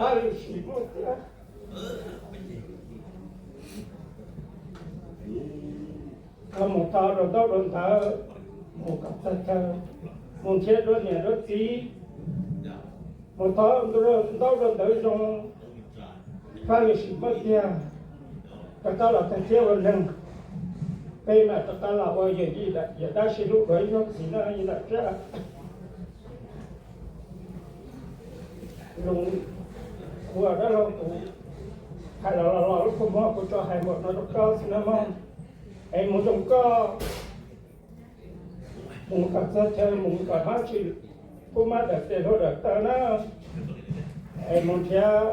Tab sis muaj tiag, koj mus thov rau ntaub rau ntawv, mus kom txog chaw, mus nrhiav rau niam rau txiv, mus thov ntaub rau ntawv zoo, tab sis muaj tiag, rov qab los tag thiab ua neeg, peb mam rov qab los ua yawm yij yawm dab sib hlub dua ib zaug ntxiv no ib yam tseeb. Lus kuv dab laug kuv hais los los lub kua muag kuv tsuas hais npaum no rau koj xwb na mog. Es mus zoo koj, mus kom txog chaw, mus kom hmab tsis pub mab daim tes hlua daim taw na. Es mus nrhiav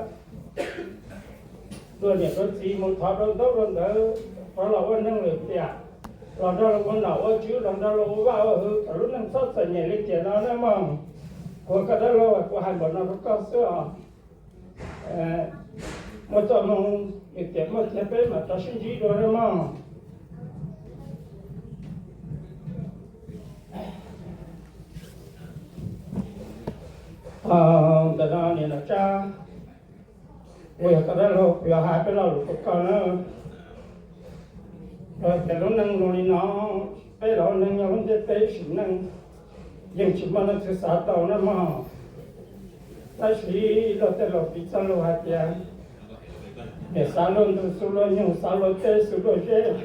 dua niam dua txiv, mus thov rau ntaub rau ntawv, rov los ua neeg lwm tiam, los nrog luag ua nom ua tswv, los nrog luag ua vaj ua hwv kom lub neej txhob txom nyem li tiam no na mog. Kuv koj dab laug, kuv hais npaum no rau koj xwb os. Muaj txoj hmoo li tias muaj tiag peb mam rov sib ntsib dua na mog. Ntawm no niam Nom Tsab, kuv yog koj dab laug, kuv yuav hais peb lo lus rau koj na. Yog tias lub neej zoo li no, peb los ua neeg nyob lub ntiaj teb sim neej yeej tsis muaj leej twg xav tau na mog. Tab sis luag tej laus piv txoj lus hais tias, niam xav luag ntug xu luag nyuj, xav luag teb xu luag zeb,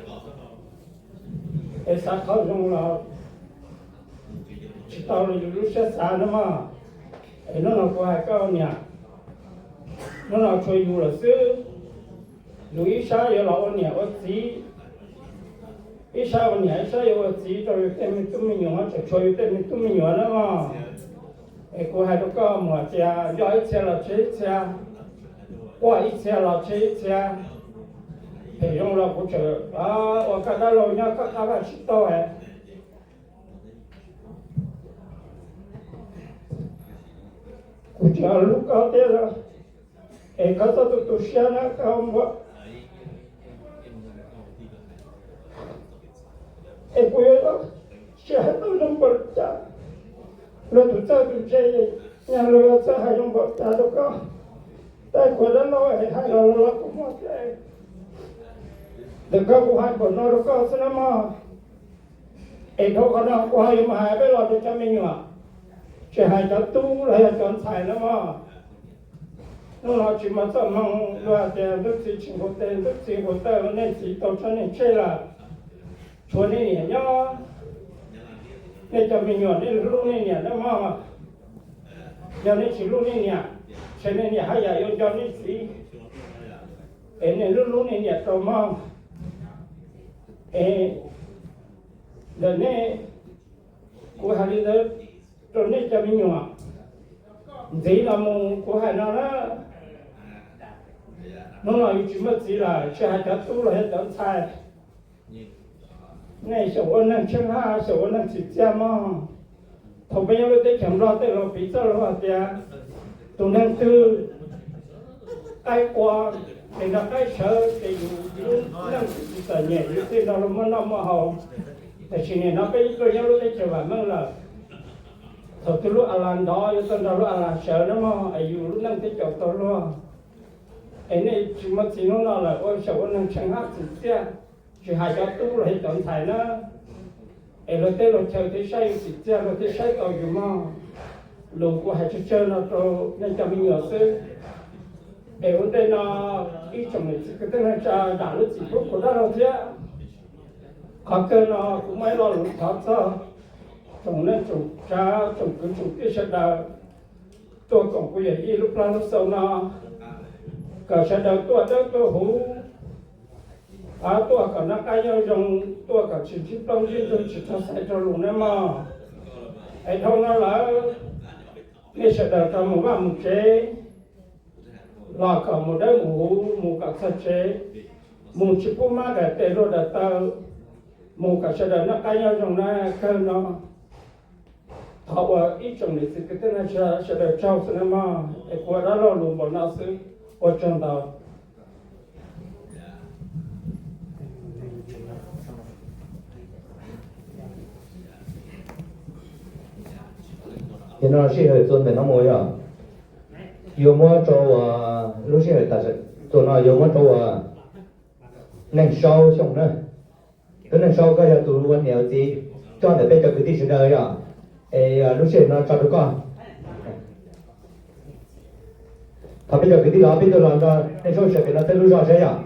es xav qhov zoo los tsis tau li yus lub siab xav na mog. Es hnub no kuv hais koj niam, hnub no tshuav yus lawm xwb. Yus ib sab yuav los ua niam ua txiv, ib sab ua niam ib sab yuav ua txiv rau yus tej me tub me nyuam, tseem tshuav yus tej me tub me nyuam na mog. Es kuv hais rau koj mus hais tias, nco ib txhia los tseg ib txhia, quaj ib txhia los tseg ib txhia. Phem zoo los kuv tseem ua koj dab laug nyob koj qab vaj tsib taug. Kuv tseem hlub koj thiab, es koj txhob tu tu siab na koj npua. Es kuv yuav tsis hais tau zoo npaum cas, luag tus txawj tus ntse, nyaj luag yuav txawj hais zoo npaum cas rau koj, tab kuv dab laug es hais los los kuv muaj tias, ntawm koj kuv hais npaum no rau koj xwb na mog. Es dhau qhov no kuv ho yuav mus hais peb los rau cov me nyuam, tsis hais cov tub los yog cov ntxhais na mog. Hnub no tsis muaj txoj hmoo luag tias ntub txiv tsis nqus tes, ntub txiv nqus taw, nej txiv tau tso nej tseg lawm, tshuav nej niam nyob. Nej cov me nyuam nej hlub nej niam na mog. Yog nej tsis hlub nej niam, ces nej niam haj yam yuav nco nej txiv. Es nej hlub hlub nej niam rau mog. Es ntawm nej, kuv hais li ntawd rau nej cov me nyuam. Ntxiv no mus kuv hais no na, hnub no yus tsis muaj txiv lawm, tsis hais cov tub los yog cov ntxhais, nej xyaum ua neeg tsheej haj, xyaum ua neeg tsim txiaj mog. Thaum peb nyob lub teb chaws Nplog tej laus piv txoj lus hais tias, tus neeg twg qaib qua, ces nrog qaib sawv, ces yus lub neej tsis txom nyem, yus thiaj nrog luag muaj noj muaj haus. Tiam sis nim no peb tuaj nyob lub teb chaws vam meej lawm, thaum twg lub a las ntov yuav tau nrog lub a las sawv na mog, es yus lub neej thiaj caum tau luag. Es nej tsis muaj txiv hnub no lawm ua xyaum ua neeg tsheej haj tsim txiaj, tsis hais cov tub los yog cov ntxhais na. Es luag tej luag chaw thiaj saib yus tsim txiaj, luag thiaj saib tau yus mog. Lus kuv hais tsawg tsawg no rau nej cov me nyuam xwb. Es ua ntej no ib tsoom niam txiv kwv tij neej tsa zam lub txim pub kuv dab laug thiab. Qhov kawg no kuv muaj ib lo lus thov txog tsoom neej tsoom tsav tsoom kwv tsoom tij sawv daws tuaj koom kuv yawm yij lub plag lub xau no, kom sawv daws tuaj dawb tuaj huv, tuaj kom noj qab nyob zoo, tuaj kom tsis ntsib plaub ntsib ntug tsis raug xaiv raug lus na mog. Es dhau no lawm, nej sawv daws rov mus vaj mus tsev, los kom mus dawb mus huv, mus kom txog tsev, mus tsis pub mab daim tes hlua daim taw, mus kom sawv daws noj qab nyob zoo na. Kawg no thov ua ib tsoom niam txiv kwv tij neej tsa sawv daws tsaug xwb na mog, es kuv ua dab laug lus npaum no xwb, ua tsaug ntau. Ces no sij hawm txuas ntawm no mus yog. Yuav muab rau, lub sij hawm tam sim no yuav muab rau Neej Saub Xyooj na. Tub Neej Saub, koj yog tus ua niam ua txiv coj ntawm peb cov kwv tij sawv daws yom, es lub sij hawm no tso rau koj. Thov peb cov kwv tij los peb tuaj los nrog Neej Saub sawv pem no thiab lub zos saib yom.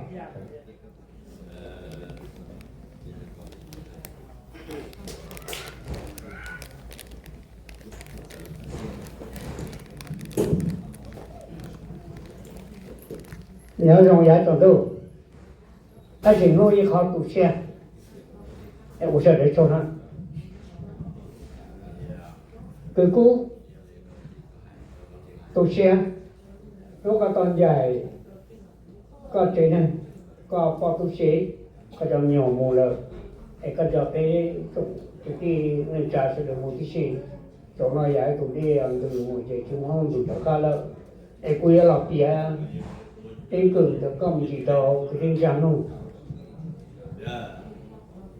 Nyob zoo yav tsaus ntuj, tab sis hnub ib qho tu siab, ua sawv daws tsaug na. Kwv Kub, tu siab, hnub koj tau ncaim koj tsev neeg, koj poj tub se, koj cov me nyuam mus lawm, es koj coj peb tsoom kwv tij neej tsa sawv daws mus tib si. Zaum no yog ib tug dej ntws mus ces tsis muaj ntws rov qab lawm, es kuv yuav los piav keeb kwm ntawm koj me ntsis rau kwv tij ntsaj nug.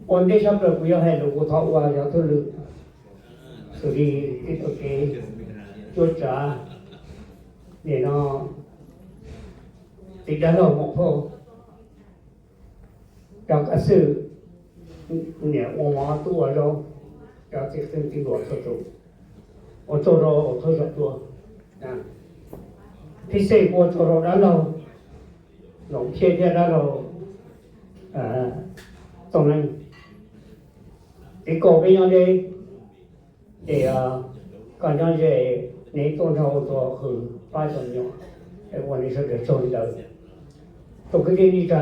Ua ntej tshaj plaws kuv yuav hais lus kuv thov ua cov thwj lwm, xws li tib tug kev cuab tsav, nim no txiv dab laug Muam Phauj, cov kav xwm, niam ua mov tub ua zaub, cov txiv qeej txiv nruas txhua tus, ua tsaug rau thawj zaum dua, pib xej ua tsaug rau dab laug Loos Phiaj thiab dab laug Txooj Neeb. Txiv Kaus, peb nyob deb ces koj nyob ze, neb tuaj nrog ua tus hws pab cov me nyuam, ua nej sawv daws tsaug li ntawd. Tus kwv tij neej tsa,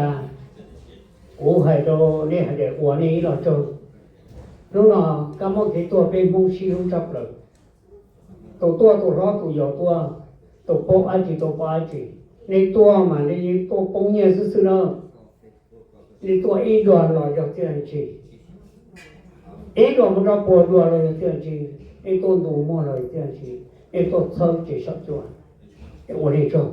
kuv hais rau nej hais tias ua nej ib los tsaug. Hnub no kab mob kev tuag peb Hmoob sib hlub tshaj plaws. Tus tuaj tus hlob tus yau tuaj, tus paub dab tsi tus paub dab tsi. Nej tuaj mas nej tuaj poob nyiaj xwb xwb na. Nej tuaj ib dua los yog txiaj ntsig, ib dua mus rau pua dua los yog txiaj ntsig, nej tuaj ntu muag los yog txiaj ntsig, nej tuaj txhawb ces saum cua. Es ua nej tsaug.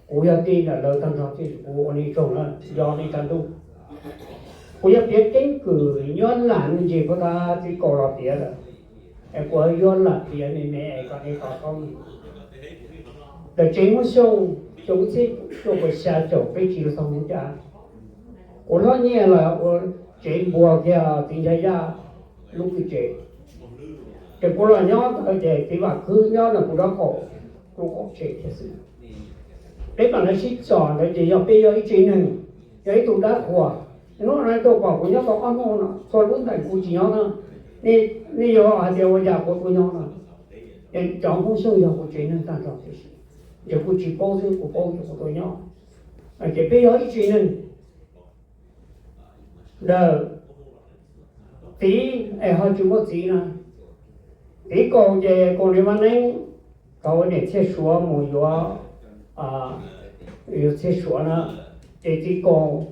Kuv yog tij ntawm lawv tag nrho thiab kuv ua nej tsaug na, nco nej tsav ntuj. Kuv yuav piav keeb kwm nyob lam me ntsis puag ta Txiv Kaus los piav lawm, es kuv yuav lam piav me me es kom nej to taub. Ntawm tsev Hmoob Xyooj xyoo ib txhiab cuaj puas xya caum peb tsis los txog hnub cas, kuv hlob Nyiaj los ua tsev npua kiag Txiv Nchaj Yaj lub kwj tsev. Ces kuv los nyob ntawd ces Txiv Vam Khwb nyob ntawm kuv nraub qaum, kuv qaum tsev thiab xwb. Peb mam li sib txog ntawd ces yog peb yog ib tsev neeg, yog ib tug dab qhuas. Hnub no tuaj pom kuv nyob tau ob hnub no, txhua lub ntees kuv tsis nyob na, nej yuav hais tias ua cas kuv tuaj nyob no? Cov Hmoob Xyooj yog kuv tsev neeg tag nrho tiam sis, ces kuv tsis paub xwb, kuv paub ces kuv tuaj nyob. Ces peb yog ib tsev neeg ntawm txiv es ho tsis muaj txiv na. Txiv Kaus ces Kaus Niam Vaj Neeb, thaum ua niam Txhiaj Suav mus yuav, yuav Txhiaj Suav na, ces Txiv Kaus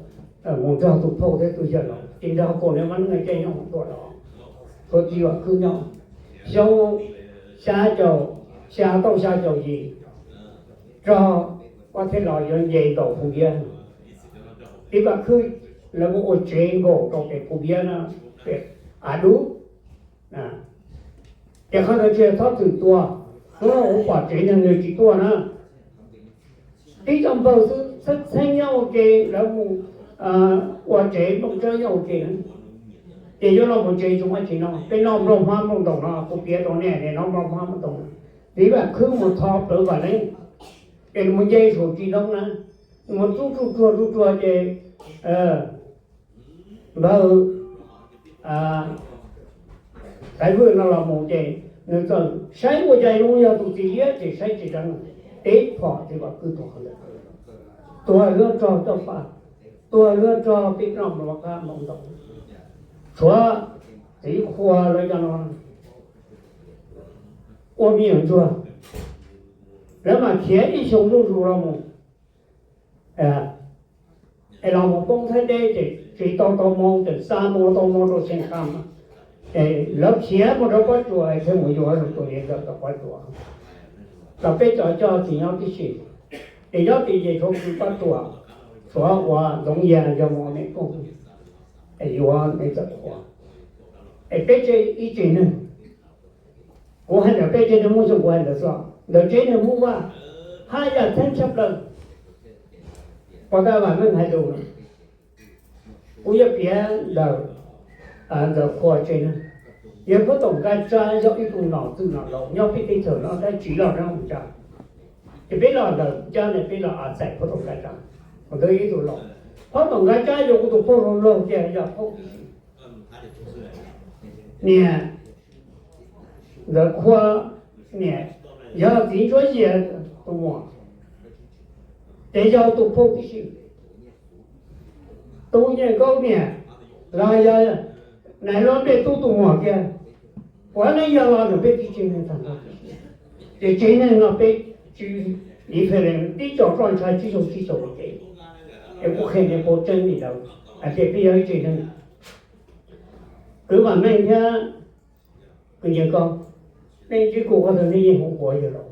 mus nrog tus phauj thiab tus yawg los ces nrog Kaus Niam Vaj Neeb caij nyob hauv tuaj los, tsuav Txiv Vam Khwb nyob. Xyoo xya caum, xya tauj xya caum yim, rog Vaj Thej los yuav nce ntaus Phu Npiab. Txiv Vam Khwb lawv muab ua tsev nkaum rau pem Phu Npiab na, pem av dub. Ces qhov ntawd tsis yog Thoj Twm tua, hnub no kuv pom tsev neeg nws tsis tuaj na. Tib co npawg xwb txheeb txheeb nyob ua ke, lawv mus ua tsev nplooj tsawb nyob ua ke na. Ces yuav los mus tsev tsis muaj dab tsi noj, peb noj nplooj hmab nplooj ntoos no, kuv piav rau nej, nej noj nplooj hmab nplooj ntoos. Txiv Vam Khwb mus tho plawv Vam Leeb, ces nws mus nce saum tsis ntoo na, nws mus rub ruj ruag ruj ruag ces npawg Xaiv Vwj no los mus ces nws txawm saib ua cas zoo yog tus txiv liab ces saib tsis dheev, teb phom Txiv Vam Khwb tuag qhov ntawd. Tuag luag rog coj paj, tuag luag rog peb noj mov qab mov ntoos. Tshuav txiv qhua lawv cov no ua me nyuam ntsuag, lawv mam khiav ib xyoo zuj zus los mus, es los mus poob Thaib teb ces tsis tau tau moo ces xa moo tau moo rau Xeev Khuam, es lawv khiav mus rau Pob Tsuas es thiaj mus yuav tus niam ntxawm tom Pob Tsuas. Los peb cov coj tsis nyob tib si, es nyob tim ces tshuav kwv Pob Tsuas, tshuav ua Ntxoov Yas yog mus ua mem koob, es yuav niam ntxawm qhua. Es peb tsev ib tsev neeg, kuv hais ntawm peb tsev neeg Hmoob Xyooj kuv hais ntawd xwb, ntawm tsev neeg Hmoob Vaj, Haj yam theeb tshaj plaws. Pov thawj Vam Meej hais lus, kuv yuav piav ntawm Ntxawm Qhua tsev neeg. Yog Phob Toom Nkaj Tsab yog ib tug nom twm nom laus nyob peb teb chaws no tab sis los nyob Moos Tsab, ces peb los ntawm Cab ne peb los a txais Phob Toom Nkaj Tsab, mus ntawd ib tug laus. Phob Toom Nkaj Tsab yog kuv tus phooj ywg laug tiag, yog phooj ywg tib si. Niam Ntxawm Qhua niam yog txiv Ntsuab Yias tus muam, ces yog tus phooj tib si. Tus Nyiaj Nkaub niam los yog Nais Lub Npliaj Tub tus muam kiag, puav leej yog los ntawm peb tib tsev neeg tag nrho. Ces tsev neeg no peb tsis, ib feem tib co roj ntsha tib caug tib caug ua ke. Es kuv qhia nej paub tseeb li ntawd hais tias peb yog ib tsev neeg. Kwv Vam Meej thiab kwv Nyiaj Nkaub, nej ntsib kuv qhov twg nej yeej hu kuv ua yawg laus.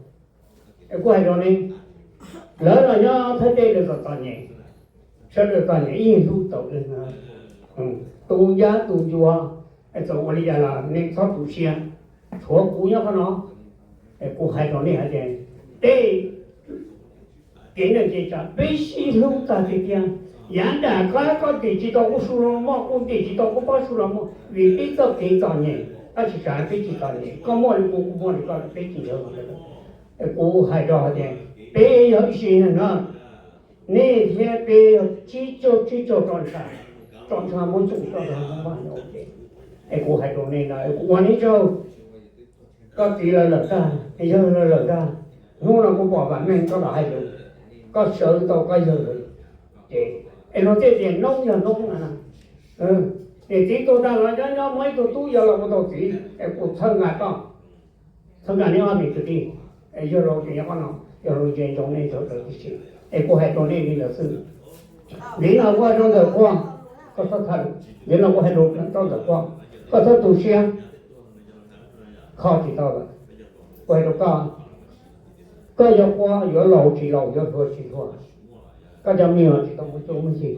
Es kuv hais rau nej, lawv los nyob Thaib teb lawv txom txom nyem, sawv daws txom nyem ib yam hlub tau li no. Tus ncab tus ncua, txawm ua li cas los nej txhob tu siab, tshuav kuv nyob qhov no. Es kuv hais rau nej hais tias tej kev neej kev tsav peb sib hlub tag tiag tiag. Yav nram qab koj ntim tsis tau kuv su los muaj, kuv ntim tsis tau koj pob su los muaj, vim peb txoj kev txom nyem, tab sis tsam peb tsis txom nyem, koj muaj li kuv, kuv muaj li koj, peb tsis ntshai. Es kuv hais rau hais tias peb yog ib tsev neeg no, nej thiab peb yog tsib caug tsib caug roj ntsha, roj ntsha muab tsoo roj ntsha muab vaj no ua ke. Es kuv hais rau nej no, es kuv ua nej tsaug. Koj txiv lawv lawm tag, yawg lawv lawm tag, hnub no kuv pom Vam Meej koj los hais lus, koj sawv tau koj yawg lawm. Ces es luag tej tias noob yog noob na, niam txiv tuag tag los nyob nyob muaj ib tug tub yuav los ua tau txiv, es kuv txhawb nqa koj, txhawb nqa neb ob niam kwv tij, yawg laus ces nyob qhov no, yawg laus ntsia ntsoov nej sawv daws tib si. Es kuv hais rau nej li ntawd xwb. Ntxiv no kuv hais rau Ntxawm Qhua, koj txhob tham, ntxiv no kuv hais rau Ntxawm Qhua, koj txhob tu siab. Kho tsis tau lawm. Kuv hais rau koj, koj yuav qua yuav laus tsis laus, yuav hluas tsis hluas, koj cov me nyuam tsis tau muaj cuab muaj yig,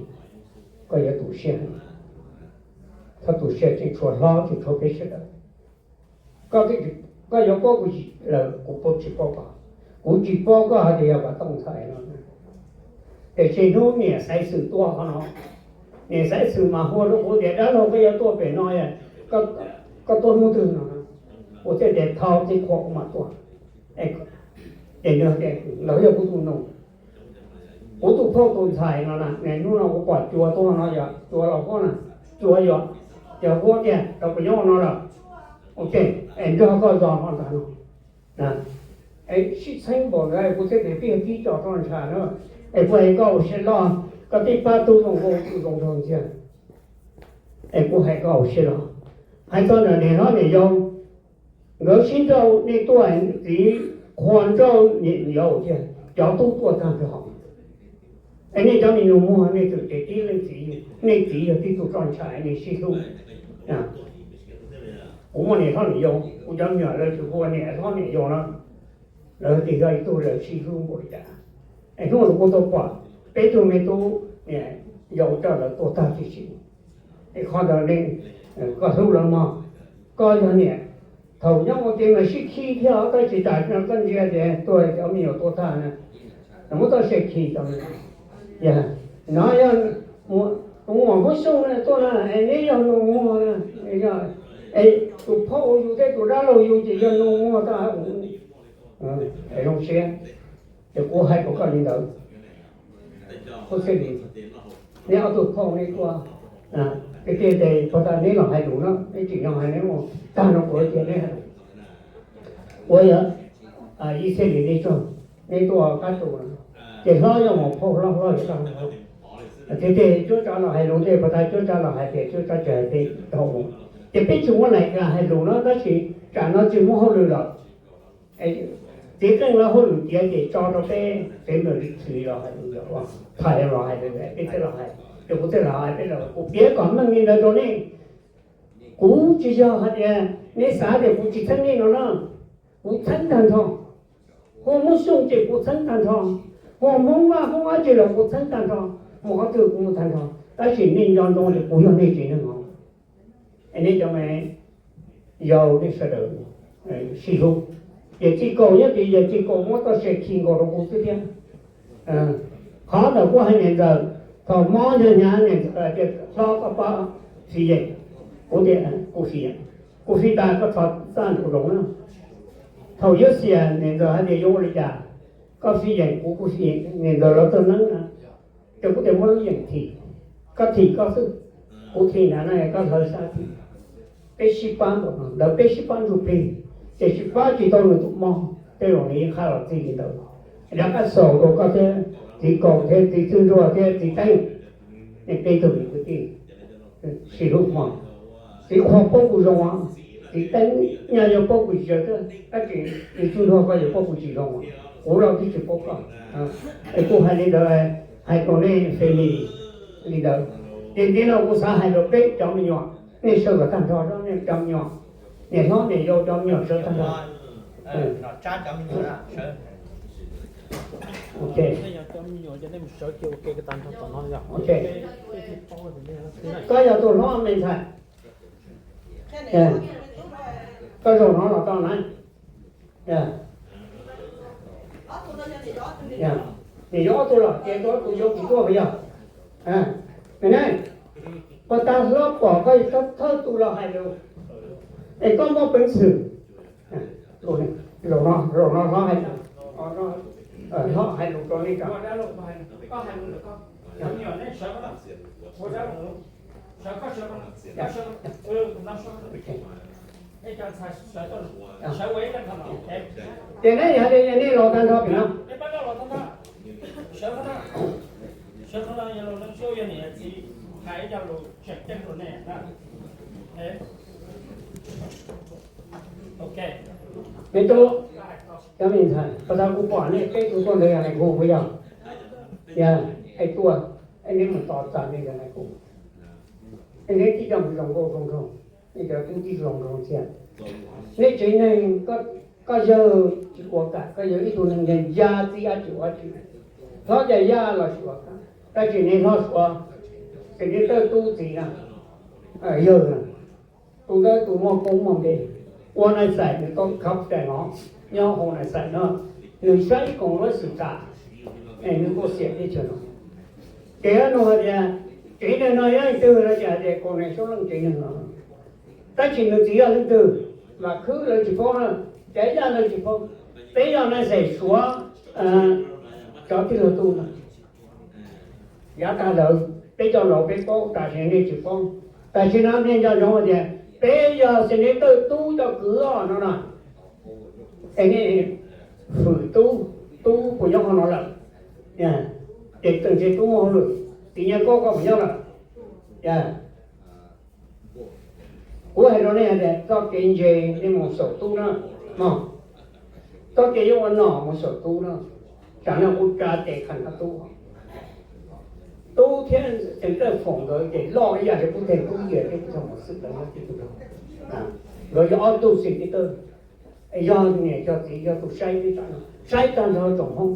koj yuav tu siab. Txhob tu siab, tseem tshuav hlob tseem tshuav peb sawv daws. Koj yuav paub kuv lawm, kuv paub tsis paub koj, kuv tsis paub koj hais tias yog kom tooj ntxhais no. Tiam sis hnub niam Xaiv Xwm tuaj qhov no, niam Xaiv Xwm mas hu rau kuv tias dab laug koj yuav tuaj pem no, koj tuaj hnub twg no. Kuv thiaj tias thov txij qhuas kuv mam tuaj. Ces nws tias lawv yog kuv tus nus, kuv tus phauj tus ntxhais no na, hnub no kuv pom cua tuaj no yog cua los huab na, cua yog, yog huab tiag rau kuv nyob no lawm. Ok, es nrog koj zos no ntag no. Sib txheeb npaum ntawd kuv thiaj tias peb yog tib co roj ntsha na. Es kuv hais koj ua siab loj, koj tej pab tub zoo nkauj zoo nraug ntxiag. Es kuv hais koj ua siab loj. Hais txog ntawm niam hlob niam yau, nkawd sib nrauj, nej tuaj txiv Qhua nrauj niam yau thiab cov tub tuaj tag nrho. Es nej cov me nus muag nej txawm ces tib leej txiv, nej txiv yog tib tug roj ntsha nej sib hlub. Kuv muaj niam hlob niam yau, kuv cov me nyuam lawv tsis hu ua niam hlob niam yau no, lawv tias yog ib tug lawv sib hlub npaum li cas. Es hnub no kuv tau pom peb tug me tub niam yau coj lawv tuag tag tib si. Es qhov ntawd ne, koj hlub lawv mog. Koj yog niam, thaum nyob ua ke mas sib khi thiab os, tab sis tam sim no koj ntsia tias tuag cov me nyuam tuag tag na, muab txoj sia khi tau. Yog no yog tus muam Hmoob Xyooj tuaj na, es neb yog nus muag na, es tus phauj yus thiab tus dab laug yus ces yog nus muag tag. Zoo siab, ces kuv hais rau koj li ntawd. Neb ob tug phauj neb tuaj, tiag tiag ces puag ta neb los hais lus no, neb tsim nyog hais, neb mus tag no kuv tias neb hais lus. Ua yog ib txhia li neb txog, neb tuaj qab tus, ces hlob yog mus phauj hlob, hlob yog tag. Tiag tiag cuab tsav los hais lus ntej, puag ta cuab tsav los hais tias cuab tsav tsis hais peb dhau mus, ces peb tsis muaj laim hais lus no, tab sis tsam no tsis muaj hauj lwm lawm. Txiv Qeej lawv hauj lwm tiav ces tso rau peb tsev nplawg li txwv los hais, thais los hais, peb thiaj los hais, ces kuv thiaj los hais, kuv piav kom meej li ntawd rau nej. Kuv tsis yog hais tias nej xav tias kuv tsis txheeb nej no na, kuv txheeb tag nrho. Hu Hmoob Xyooj ces kuv txheeb tag nrho, hu Hmoob Vaj Hmoob dab tsi los kuv txheeb tag nrho, mus qhov twg kuv mus tag nrho, tab sis nej nco ntsoov tias kuv yog nej tsev neeg os. Es nej cov me yau nej sawv daws sib hlub, Yawm txiv kaum nyob tid, yawm txiv kaum muab txoj sia khi nkaus rau kuv xwb thiab. Qhov ntawd kuv hais niam ntxawm, thaum mob hnyav hnyav niam ntxawm hais tias hlob koj pab Fis yeem. Kuv tias kuv Fis yeem, kuv Fis tas koj txhob txaj nraum zoov na. Thaum yuav xiam niam ntxawm hais tias yuav ua li cas, koj Fis yeem kuv, kuv Fis yeem niam ntxawm los txog neeb na. Ces kuv tias muab lub yeem thim, koj thim koj xwb, kuv thim nrad no koj hlawv sab thim. Peb sib pab npaum no ntawd, peb sib pab ntsuj plig, ces sib pab tsis tau nws tus mob, tej zaum nws yeej qab los txij li ntawd. Rov qab xaus rau koj thiab txiv kaum thiab txiv txwj ntsuag thiab txiv teeb, nej peb tug me kwv tij sib hlub mog. Txiv qhuav paub kuv zoo, txiv teeb nyaj yuav paub kuv tsis zoo thiab, tab sis txiv txwj ntsuag koj yuav paub kuv tsis zoo, kuv los twb tsis paub koj. Es kuv hais li ntawd, hais rau nej family li ntawd. Ces ntxiv no kuv xav hais rau peb cov me nyuam, nej sawv kom tag nrho, nej cov me nyuam, niam hlob niam yau cov me nyuam sawv tag nrho. Ok. Koj yog tus hlob me ntxhais, koj zaum no los tau na. Niam yau ob tug los ces tus, tus yau tsis tuaj puas yog? Puas tas hlob pom koj thawj tus los hais lus, es koj muaj peev xwm, zaum no hlob hais lus, hlob hais lus rau nej. Ces nej yog li nej los tag nrho pem no. Me tub, cov me ntxhais, pas tas kuv pom nej peb tug tuaj ntawd yog nais khu puas yog? Yog, es tuaj, es neb mus tos txog nej yog nais khu, es neb tib co mus zoo nkauj zoo nraug, nej cov tub tib zoo nraug thiab. Nej tsev neeg, koj yawg tsis ua kam, koj yawg ib tug neeg ncaj ncaj txib dab tsi ua dab tsi, hlob cas yaj los tsis ua kam, tab sis nej hlob Suav, ces nej tawj tub txiv na, yawg na, tus ntawd tus muaj koob muaj npe, ua nais xais nws tau khab tais no, nyob hauv nais xais no, nws saib ib koom lub xwm txheej, nws tuaj xiam teb chaws no. Ces nug hais tias, tsev neeg no yog leej twg no ces hais tias Kaus Nees Suab Leej tsev neeg no. Tab sis nws txiv yog leej twg, Vam Khwb lawv tsis paub na, Caiv Yaj lawv tsis paub. Peb yog nais xais Suav cov tij laug tub no. Yav tag lawm, peb cov laus peb paub, tam sim no nej tsis paub. Tam sim no nej nco ntsoov hais tias peb yog senator tub cov kwv os no na. Es nej hwm tub, tub puas nyob qhov no lawm? Ces tseem ntshe tub muaj hauj lwm, txiv nyiaj koj puas nyob lawm? Kuv hais rau nej hais tias txoj kev ntse nej mus xyaum tub na, mog. Txoj kev yuav ua nom mus xyaum tub na, tsam no kuv tsa tes khaws nrog tub. Tub thiab senator Foom nkawd ces loj ib yam li kuv tes tub yias thiab kuv txog mus xwb lawv nyob tib tug. Nkawd yog ob tug senator, yog niam yog txiv yog tus saib peb tsam no, saib tag nrho tsoom Hmoob.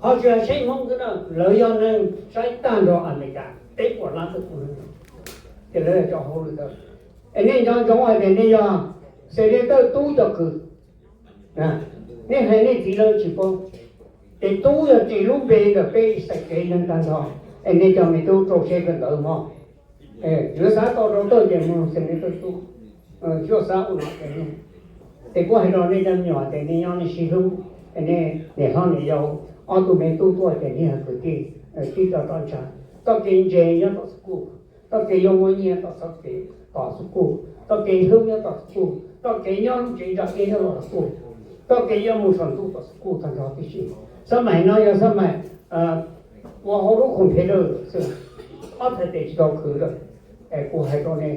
Ho tsis yog saib Hmoob xwb na, lawv yog neeg saib tag nrho Amelikas peb puas lab txoj kev, ces lawv yog cov hauj lwm ntawd. Es nej nco ntsoov hais tias nej yog senator tub cov kwv, nej hais nej txiv lawv tsis paub. Ces tub yog ris lub npe ntawm peb xais kev neeg tag nrho. Es nej cov me tub rau siab kawm ntawv mog. Yuav xav tau rau tawj ces mus senator tub, yuav xav ua no ces mus. Ces kuv hais rau nej cov me nyuam tias nej nyob nej sib hlub, es nej niam hlob niam yau ob tug me tub tuaj ces nej yog kwv tij, sib tso rov ntsha. Txoj kev ntse nyob tom school, txoj kev yuav muaj nyiaj tom txoj kev tom school, txoj kev hlub nyob tom school, txoj kev nyob lub tsev ntsa iab nyob tom school, txoj kev yuav mus saum ntuj tom school tag nrho tib si. Xab maim no yog xab maim ua hauv lub khoom phev lawm xwb, ob txhais tes tsis tau khwv lawm. Es kuv hais rau nej,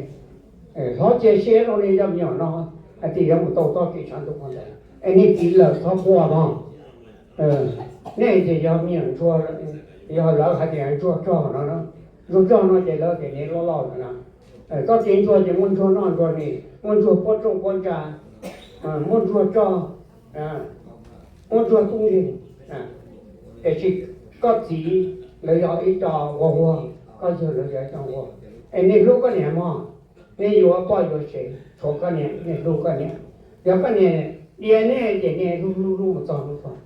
hlob cia siab rau nej cov me nyuam no hais tias yuav mus tau txoj kev tshav ntuj qhov ntawd. Es nej txiv lawm txhob quaj mog. Nej ces yog me nyuam ntsuag, yog lawv hais tias ntsuag rog no, ntsuag rog no ces lawv tias nej loj loj lawm na. Txoj kev ntsuag ces muaj ntsuag noj ntsuag ni, muaj ntsuag puab rooj puab ntsa, muaj ntsuag rog, muaj ntsuag tub nkeeg. Tiam sis koj txiv lawv yog ib co ua huag, koj yawg lawv yog ib co ua huag. Es nej hlub koj niam mog, nej yuav poj yuav sev tshuav koj niam, nej hlub koj niam. Yog koj niam Dias nej ces nej hlub hlub hlub mus txog hnub tuag.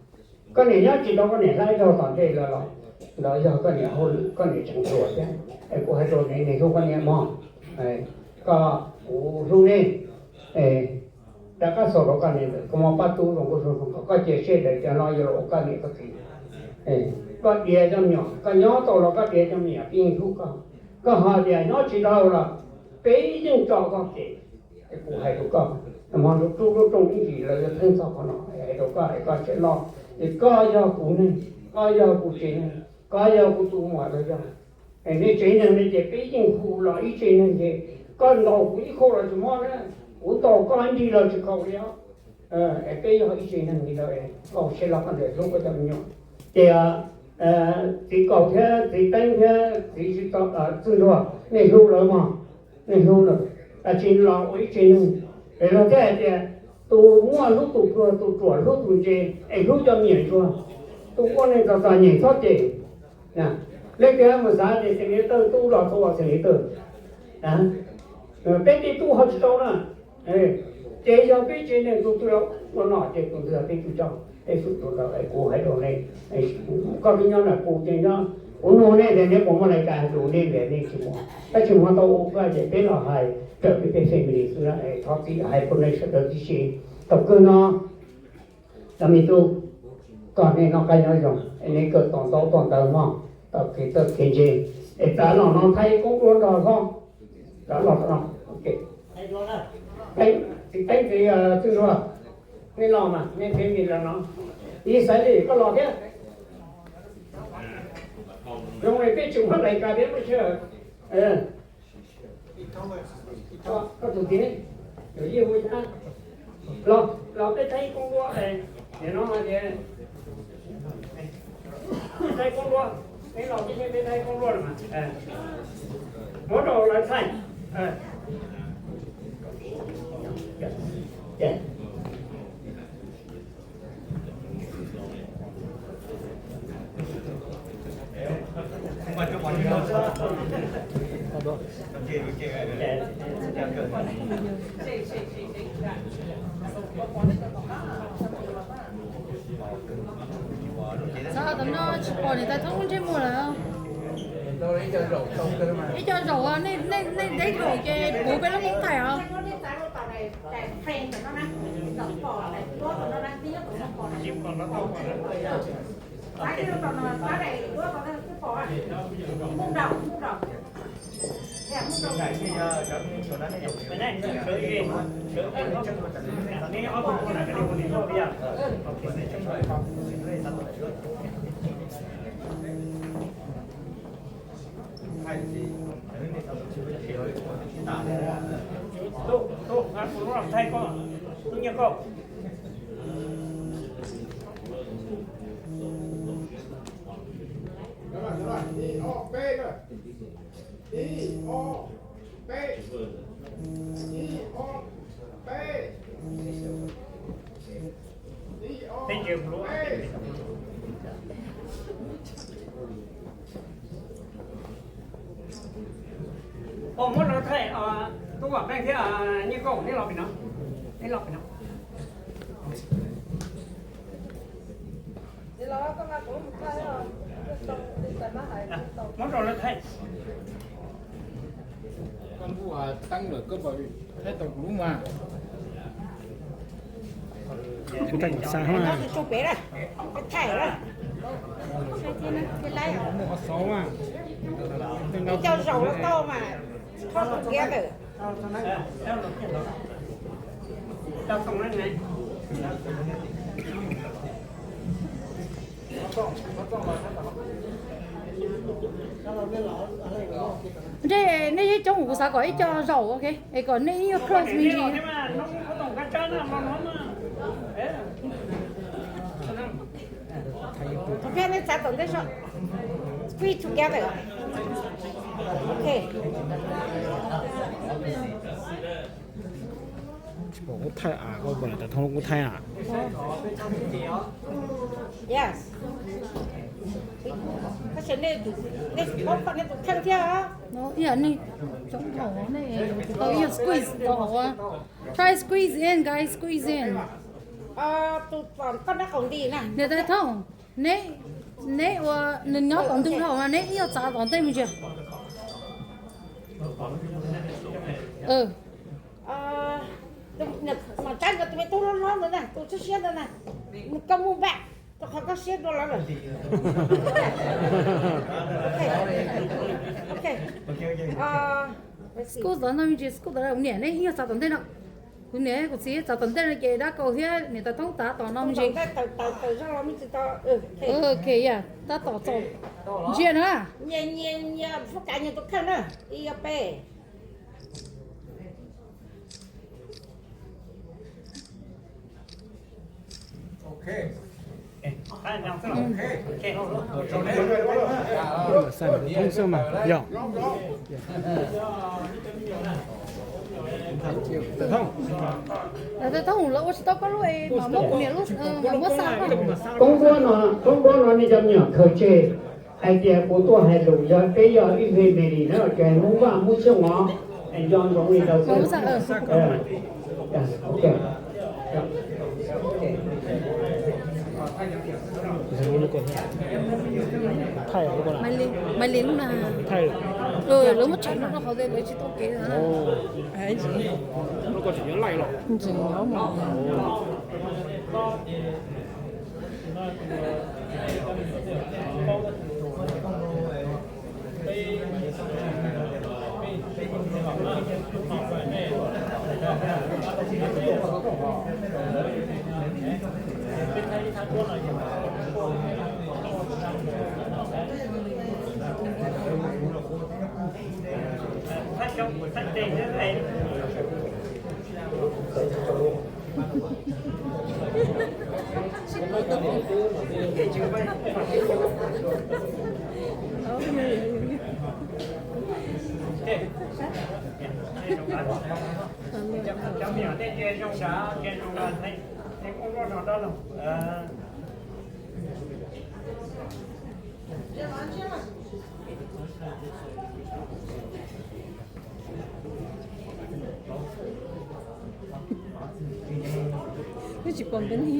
Koj niam nyob tsis tau koj niam hlab zaug tom ntej lawm los, ntawd yog koj niam hauj lwm, koj niam tseem hluas thiab. Es kuv hais rau nej, nej hlub koj niam mog, koj, kuv hlub nej. Rov qab xaus rau koj niam ntawm koj muaj pab tub zoo nkauj zoo, kom koj cia siab tias cov no yuav los ua koj niam koj txiv. Koj diav cov me nyuam, koj nyob tau los koj diav cov me nyuam peb yeej hlub koj. Koj ho tias nyob tsis tau los peb yeej tso koj kev. Es kuv hais rau koj, hmo ntuj rub lub rooj ib ntsis lawv yuav txheeb txog qhov no, es hais rau koj es koj siab loj, es koj yog kuv neeg, koj yog kuv tsev neeg, koj yog kuv tus muam los yog. Es nej tsev neeg no ces peb yeej hu los ib tsev neeg ces koj ntaus kuv ib khau los tsis mob na, kuv ntaus koj ib nrig los tsis khaus li os. Es peb yog ib tsev neeg li ntawd, koj siab loj koj ntawm hlub koj cov me nyuam. Ces txiv Kaus thiab txiv Teeb thiab txiv Txwj Ntsuag, nej hlub lawv mog, nej hlub lawv, tsis los ua ib tsev neeg. Es luag thiaj hais tias tus muaj hlub tus pluag, tus ruam hlub tus ntse, es hlub cov me nyuam ntsuag. Tus ua neeg txom txom nyem txhob cem. Leej twg mus xav tias xeem Liav Tawg tub los tau ua xeem Liav Tawg. Peb tej tub ho tsis tau na. Ces yog peb tsev neeg tus twg los ua no ces tus ntawd yog peb tug coj, peb xub tus ntawd. Kuv hais rau nej, koj twb nyob ntawm kuv ces nyob, kuv nug nej tias neb puas muaj lais kas hais rau nej tias nej tsis muaj, tab sis muaj tau ua koj ces peb los hais raws peb peb family xwb na. Thov txim hais rau nej sawv daws tib si. Thaum kawg no cov me tub, kom nej noj qab nyob zoo, es nej kawm tau ntaub tau ntawv mog, tau kev txawj kev ntse, es rov los no thaij koob duab nrog hlob, rov los no. Txiv Teeb txiv Txwj Ntsuag, nej los mas nej family los no, Ixayees koj los thiab. Zoo li peb tsis muaj lais kas thiab peb sawv daws. Koj tus txiv ne, los, los peb thaij koob duab, nim no mas tias peb thaij koob duab, peb los peb thaij koob duab los mas, muab rau lawv thaij. Xav tom no tsis pom niam tais Thoob lub ntsej muag lawm. Ib co zaum, nej, nej, nej deb zaum ces puv peb lub koob thaij os. Tub, tub, kuv los thaij koj, tub nyiaj koj. Ib, ob, peb, ib, ob, peb, ib, ob, peb. Thank you. Ua, muab rau thaij, tub Vam Meej thiab Nyiaj Kauj, neb los pem no, neb los pem no. Muab rau lawv thaij. Koj npuj teeb lawm koj puas thaij tau kuv lub mas? Kuv thaij kom xa na. Ib co zaum los tau mas, close together. Ntshe nej yeej coob, kuv xav kom ib co zaum, ok, es kom nej ib nyuag close me ntsis. Squeeze together. Ok. Tsis pom kuv thaij a, koj puas niam tais Thoob lub kuv thaij a? Yes. Tab sis nej, nej tsis paub koj nej tus kheej thiab. No, ib yam nej tsoom thaum nej tau ib yam squeeze tau hauv. Try squeeze in, guys, squeeze in. Tus tom koj dab qaum nti na. Niam tais Thoob, neb, neb ua, nws nyob tom ntug dhau mas neb ib nyuag txav tom ntej me ntsis. Mas tsaib ntawd tus me tub hlob hlob ntawd na, tus siab siab ntawd na, koj mus npaj rau qhov koj siab dua lawv lawm. School tod no me ntsis, school tod, kuv niam neb ib nyuag txav tom ntej no. Kuv niam kuv txiv txav tom ntej no ces dab kaus thiab niam tais Thoob tav tom no me ntsis. Ok, yog tab tom txaus ntsia na. Tais Thoob, lawv ua tsis tau koj lub es mam muab kuv niam lub, mam muab xa. Koob npuab no, koob npuab no nej cov me nyuam khaws tseg hais tias kuv tuaj hais lus, yog peb yog ib family na, ces Hmoob Vaj Hmoob Xyooj os, nco ntsoov li ntawd xwb. Maiv Lis lub na, lawv muab tshem no rau qhov lawv tsis tau kev na. Wb tsis pom npe li,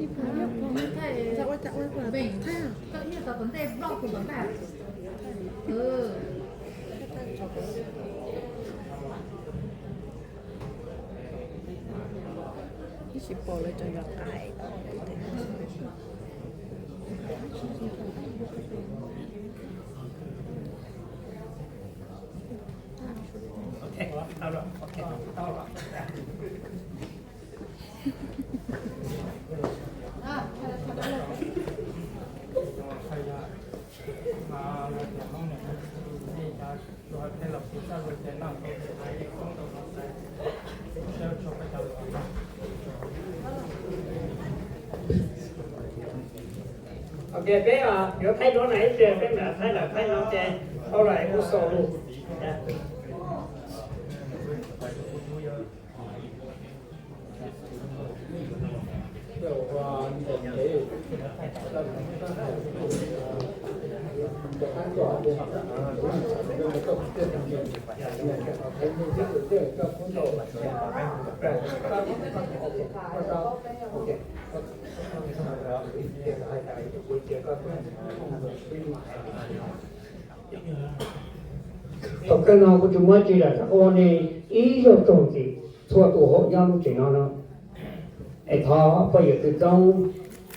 ib pom npe. Ib tsis pom lawv cov nco qais. Ok, peb yuav thaij duab na ib pliag, peb mam thaij lawm, thaij no ces tau lawm es kuv xaus lus. Thaum kawg no kuv tsis muab tsis lawm, ua nej ib zaug tsoom txiv txhua tus hauv nyob lub tsev no no, es thov poj yawm txwv txoob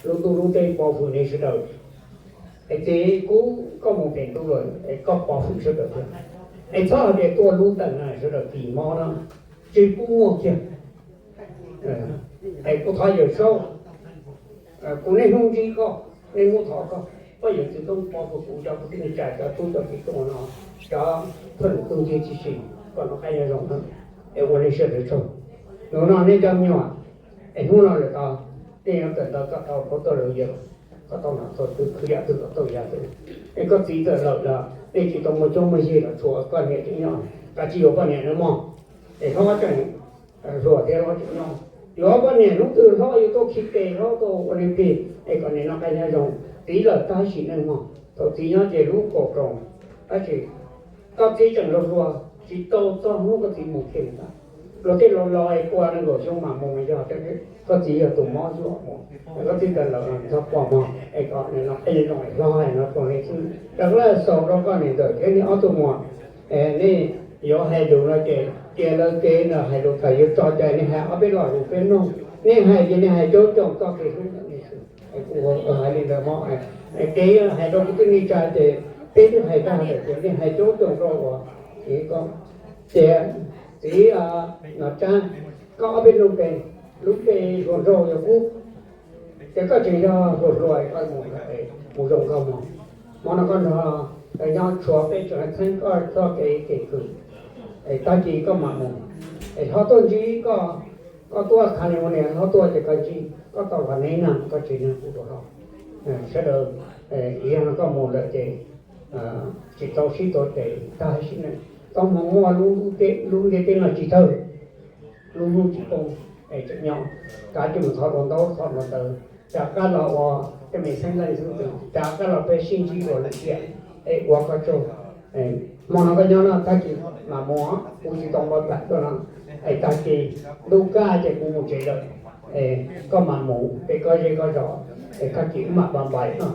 lub ntuj lub teb pov hwm nej sawv daws. Es txiv kub koj mus pem ntuj lawm es koj pov hwm sawv daws thiab. Es txhob hais tias tuaj lub ntawm no sawv daws kis mob na, tsis pub muaj kiag. Es kuv thov Yawm Saub, kuv niaj hnub ntsib koj, niaj hnub thov koj, poj yawm txwv txoob pov hwm kuv cov kwv tij neej tsa, cov tub cov ki tuaj no, cov phooj ywg tub ncig tib si, koj noj qab nyob zoo na, es ua nej sawv daws tsaug. Hnub no nej cov me nyuam, es hnub no lawm tod, nej yuav kawm ntawv koj tau koj tuaj lawm yawg, koj tau nom tau tswv, khwv yam twg kom tau yam twg. Es koj txiv txawm lawm los nej tsis tau muaj cuab muaj yig los tshuav koj niam tseem nyob, koj tsis yuav poj niam nawb mog. Es hlob tseem hluas thiab hlob tseem nyob, yuav poj niam hnub twg hlob yuav tuaj khi tes hlob tuaj ua li plig, es kom niam noj qab nyob zoo. Txiv lawm tab sis neej mog, thaum txiv nyob ces hlub koom roos, tab sis koj txiv tseem hluas hluas, tsis tau txog hnub koj txiv mus kiag ntag. Luag tej laus laus es kua nees nkaum xyoo mam mus, yog koj txiv yog tus mob zuaj mus, koj txiv kawm lawm txhob kua mog, es kom nws no qi zoo hlob no rau nej xwb. Rov qab xaus rau koj niam ntxawm thiab nej ob tug muam, nej yuav hais lus no ces cia lawv kev no hais lus, txawm yuav tso cai nej hais ob peb lo lus peb mloog, nej hais ces nej hais coob coob txoj kev hlub ntawm nej xwb. Kuv hais li ntawd mog, kev hais rau kuv tej neej tsa ces peb twb hais tag lawm ces nej hais coob coob rau uas txiv ko, tias txiv Nom Tsab, koj ob peb lub npe, lub npe hluas nraug yog Kub, ces koj tseem yog hluas hluas koj mus, mus zoo nkauj mog. Hmo no koj nrog nyob tshuav peb tseem txheeb koj txoj kev kev khwv, es tag kis koj mam mus, es ho tuaj ntsib koj, koj tuaj California ho tuaj ces koj ntsib, koj tau los neb na, koj tsev neeg kuv rau hauv. Sawv daws, ib yam no koj mus lawm ces tsis tau sib tuav tes tag sim neej, koj mus muaj lub ntiaj teb no tsis tawg, lub hnub tsis poob, es tseem nyob, kav tsij mus thov dua ntaub thov dua ntawv, rov qab los ua tej me xeeb leej xeeb ntxwv, rov qab los peb sib ntsib dua lwm tiam, es ua koj tsaug. Hmo no koj nyob no tag kis mam mus, kuv tsis tau npau taws tuaj no, es tag kis ntuj kaj ces kuv mus tsev lawm, es koj mam mus pem koj zej koj zos, es tag kis wb mam npaj npais no.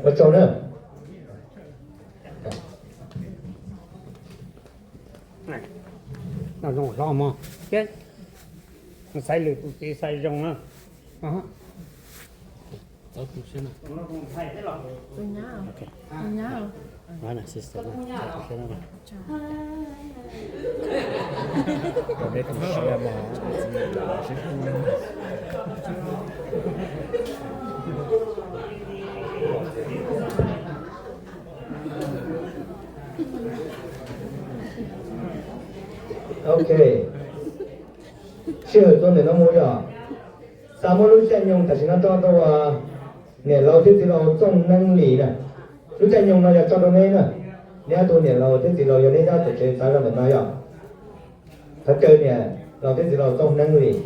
Ua tsaug na. Noj zoo hlob mog. Xaiv lwm tus txiv xaiv zoo na. Ok, sij hawm tuaj ntawm no mus yog xav muab lub caij nyoog tam sim no tso rau niam laus thiab txiv laus Txooj Neeb Lis na. Lub caij nyoog no yog tso rau neb na. Neb ob tug niam laus thiab txiv laus yog neb nyob tom tsev xav rau ntawm no yog, thov caw niam laus thiab txiv laus Txooj Neeb Lis.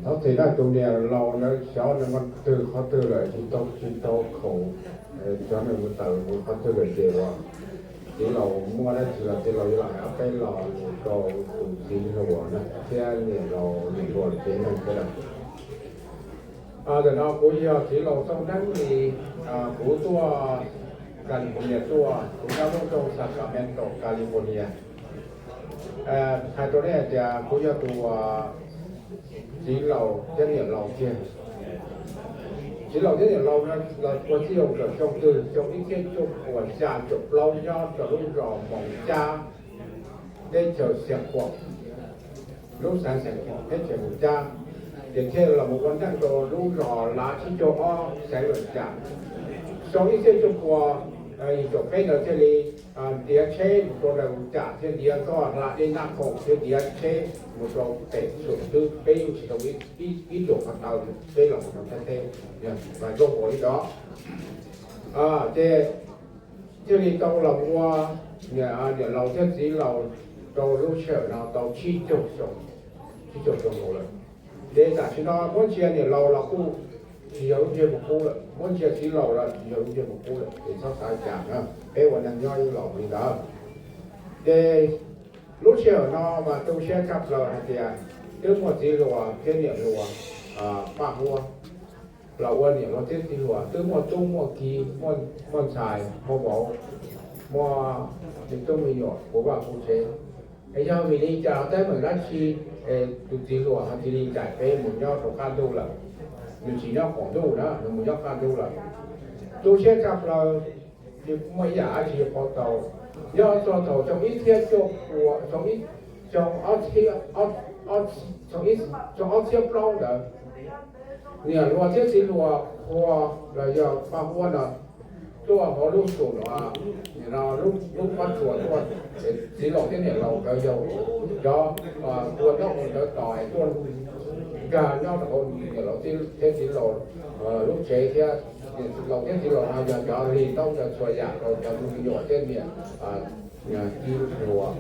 Thov txim na, tus niam laus ntawd xyov nws mus twg qhov twg lawm, tsis tau, tsis tau khoom, xyov nws mus tawm mus qhov twg lawm ces uas txiv laus muaj dab tsi los txiv laus yuav los hais ob peb lo lus rau tus txiv hluas na thiab niam laus niam hluas lawm ces neeg thiab lawm. Ntawm no kuv yog txiv laus Txooj Neeb Lis, kuv tuaj California tuaj, kuv nyob lub nroog Sacramento, California. Hais rau nej hais tias kuv yog tus txiv laus thiab niam laus kiag. Txiv laus thiab niam laus no los ua txij zoo tawm xyoo twg, xyoo ib txhiab cuaj puas xya caum plaub nyob rau lub zos Moos Cab, teb chaws Xiav Khuam, lub xeev Xiav Khuam, teb chaws Moos Cab, ces thiaj los mus ua neej rau lub zos Lav tsib caug ob xeev Loos Cas. Xyoo ib txhiab cuaj puas yim caum peb ntawd thiaj li ntiav tsheb mus rau Loos Cas thiab ntiav txoj hlab dej Naj Khoom thiab ntiav tsheb mus rau pem Xuam Twb, peb yeej tsis tau ib, ib, ib tug qhov taw peb los mus rau Thaib teb, mas zoo nkaus li cov ces thiaj li tau los ua niam laus thiab txiv laus rau lub sij hawm no tau tsib caug xyoo, tsib caug xyoo nkaus lawm. Ces tam sim no muab ntsia niam laus los kuj tsis yog lub ntiag mus kub lawm, muab ntsia txiv laus los tsis yog lub ntiag mus kub lawm, ces txhob xav cas na, peb ua neeg nyob ib los li ntawd. Ces lub sij hawm no mas tu siab tshaj plaws hais tias twb muaj txiv hluas thiab niam hluas Paj Huab los ua niam laus thiab txiv hluas, twb muaj tub muaj ki, muaj ntxhais muaj vauv, muaj me tub me nyuam puv vaj puv tsev. Es yog vim li cas teeb meem dab tsi tus txiv hluas ho cia li ncaim peb mus nyob rau qab ntuj lawm? Nws tsis nyob qaum ntuj na, nws mus nyob qab ntuj lawm. Tu siab tshaj plaws, nws muaj ib yam dab tsi yuav pauv tau. Nyob txog thaum xyoo ib txhiab cuaj puas, xyoo ib, xyoo ob txhiab, xyoo ob txhiab plaub ntawd, niam hluas thiab txiv hluas Huab los yog Paj Huab no tuaj hauv lub xum no, lub pob tsuas tuaj, txiv laus thiab niam laus nkawd yog cov ua ntaub ua ntawv tos es tuaj nkag nyob rau hauv niam laus thiab txiv laus lub tsev thiab. Niam laus thiab txiv laus no yog cov hli ntaub ntawv txhua yam rau cov me nyuam thiab niam Txiv hluas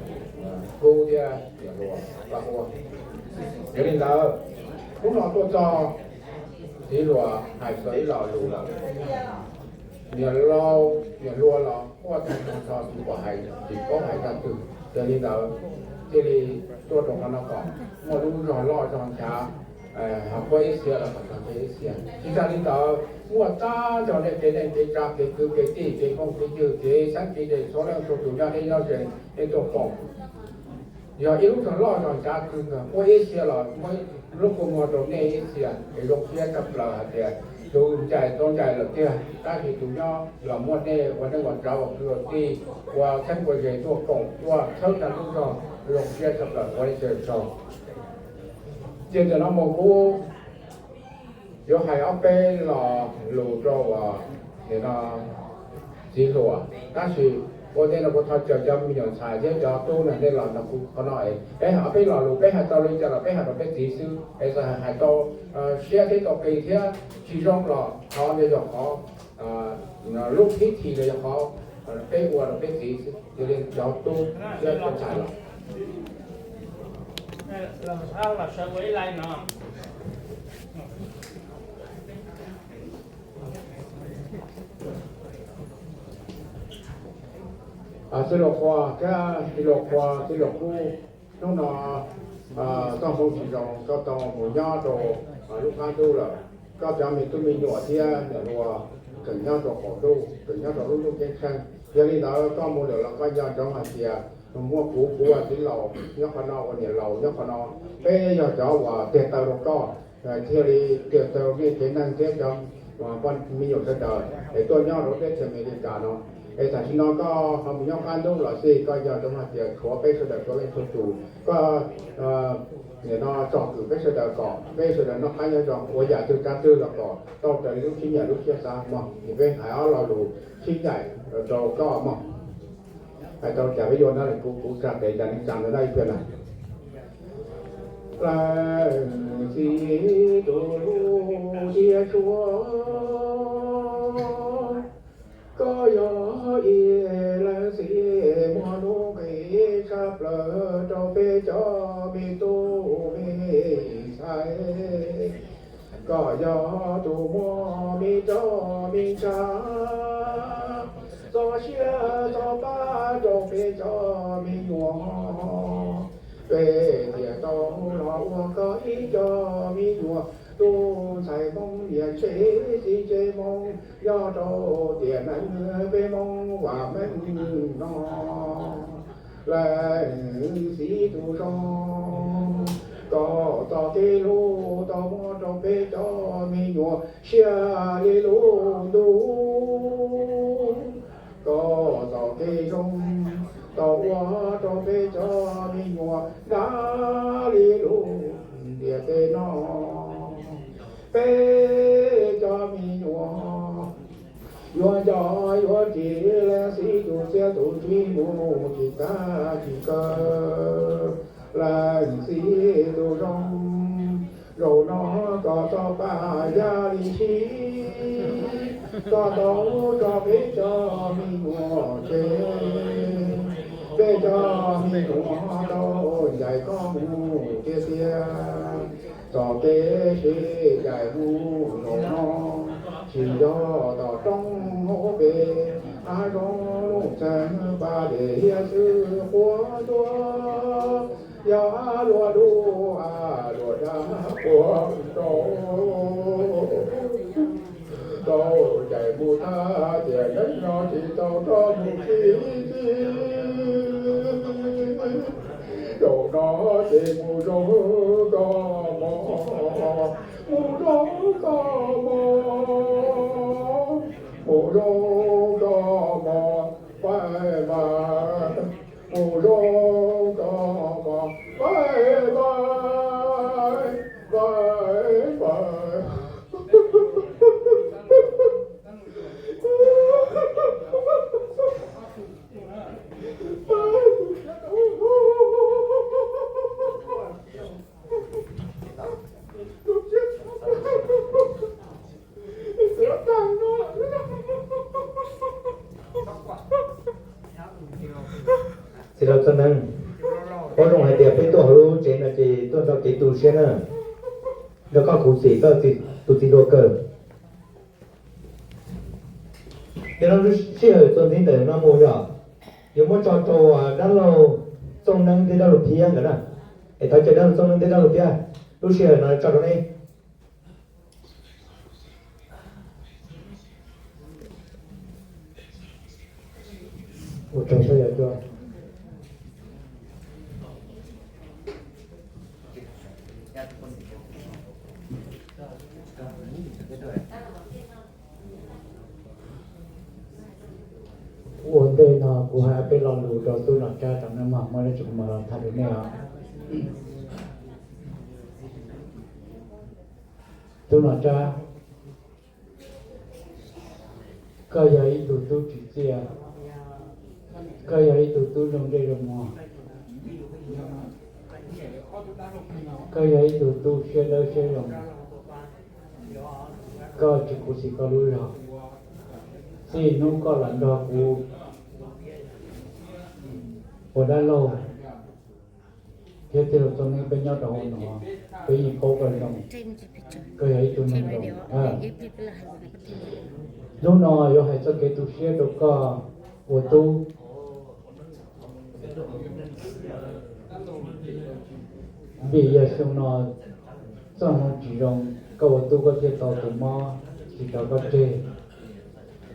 Kub thiab niam hluas Paj Huab. Yog li ntawd, hnub no tuaj txog txiv hluas hais txog ib lo lus lawm. Niam laus niam hluas los quaj tag nrho tsis pom hais, tsis paub hais zaj twg. Yog li ntawd, thiaj li tuaj rau qhov no kom muaj lub zog loj zog nchav, ho quab ib txhia los kom txog kev ib txhia. Tsis tas li ntawd, muaj tag nrho nej kev neej kev tsav, kev kwv kev tij, kev phooj kev ywg, kev xeeb kev ze, txhua leej txhua tus nyob deb nyob ze, nej tuaj koom yog ib lub zog loj zog nchav kawg nkaus, muaj ib txhia los muab lub kua muag rau nej ib txhia. Es zoo siab tshaj plaws hais tias tus ncaim tau ncaim lawm tiag, tab sis tus nyob los muaj nej ua neej ua tsav ua kwv ua tij, ua txheeb ua ze tuaj koom tuaj txhawb tag lub zog, zoo siab tshaj plaws ua li tsaug. Ces ntawm no mus kuv yuav hais ob peb lo lus rau uas nim no txiv hluas, tab sis ua ntej no kuv thov caw cov me nyuam ntxhais thiab cov tub na nej los nrog kuv qhov no es peb hais ob peb lo lus, peb hais tau li cas los peb hais rau peb txiv xwb, es hais tau siab thiab tau qis thiab tsis zoo los thov ntawd yog qhov lub phib thi los yog qhov peb ua rau peb txiv xwb. Yog li cov tub thiab cov ntxhais los Txiv hluas Qhua thiab txiv hluas Qhua, txiv hluas Kub, hnub no koj hmoov tsis zoo, koj tau mus nyob rau lub qab ntuj lawm. Koj cov me tub me nyuam thiab niam hluas tseem nyob rau qaum ntuj, tseem nyob rau lub ntuj ceeb tsheej. Yog li ntawd koj mus lawm los koj nco ntsoov hais tias muaj kuv, kuv ua txiv laus nyob qhov no, ua niam laus nyob qhov no, peb yog cov uas tiag taw rau koj, thiaj li tiag taw nej tsev neeg thiab cov poj me nyuam sawv daws es tuaj nyob rau teb chaws Amelikas no. Es tam sim no koj ho mus nyob qab ntuj los xij, koj nco ntsoov hais tias tshuav peb sawv daws txhua leej txhua tus, koj nim no tsom kwm peb sawv daws kom peb sawv daws noj qab nyob zoo, ua yam twg tsav twg los kom tau raws li lub siab nyiam lub siab xav mog. Es peb hais ob lo lus sib ncaim rau koj mog. Hais tau cas peb yuav no kuv, kuv tsa tes cas neeg tsa ntawd ib pliag na. Leej txiv tus hlub thiab tshua, koj yog ib leej txiv muaj nuj nqis tshaj plaws rau peb cov me tub me ntxhais. Koj yog tus muaj me roj me ntsa, txo siab txo pab rau peb cov me nyuam. Peb thiaj tau los ua koj ib co me nyuam, tus ntxhais Hmoob niam tsev txiv tsev Hmoob nyob rau tiam neej peb Hmoob vam meej no. Leej txiv tus zoo, koj txoj kev hlub tau muab rau peb cov me nyuam siab li lub ntuj. Koj txoj kev zoo tau ua rau peb cov me nyuam nrab li lub ntiaj teb no. Peb cov me nyuam yuav nco yuav ris leej txiv tus txiaj tus ntsig mus tsis tag tsis kawg. Leej txiv tus zoo, zaum no koj txoj paj yaj li sib, koj tau tso peb cov me nyuam tseg, peb cov me nyuam tau ncaim koj mus tiag tiag. Txoj kev sib ncaim mus zaum no, tsis yog tom roob hauv pes, hav zoov lub txheej pas dej hiab xwb quaj tuag, yog luag dub luag dag quaj nrov. Tau ncaim mus tag tiam neej no tsis tau rov mus txi txiv. Zaum no ces mus zoo koj mog, mus zoo koj mog, mus zoo koj mog, bye bye. Mus zoo koj mog, bye bye, bye bye. Los txog neeg, paub zoo hais tias peb tuaj hauv lub tsev no ces tuaj nrog kev tu siab na, nrog koj khuv xim koj tus txiv hluas kawm. Ces no lub sij hawm txuas ntxiv ntawm no mus yog yuav muab tso rau dab laug Txooj Neeb thiab dab laug Phiab nkawd na. Es thov caw dab laug Txooj Neeb thiab dab laug Phiab, lub sij hawm no tso rau neb. Ua tsaug, sawv daws cua. Ua ntej no kuv hais peb lo lus rau tub Nom Tsab tso, nej mog, muaj dab tsi kuv mam los tham rau nej os. Tub Nom Tsab, koj yog ib tug tub tsim txiaj, koj yog ib tug tub zoo ntsej zoo muag, koj yog ib tug tub siab dawb siab zoo, koj tsis khuv xim koj lub zog. Txij hnub koj los nrog kuv ua dab laug thiab tij laug Txooj Neeb peb nyob rau hauv no, peb yeej paub koj zoo, koj yog ib tug neeg zoo. Hnub no yuav hais txoj kev tu siab rau koj ua tub, vim yog xyoo no txoj hmoo tsis zoo, koj ua tub koj thiaj tau tus mob tsis rov koj tseg.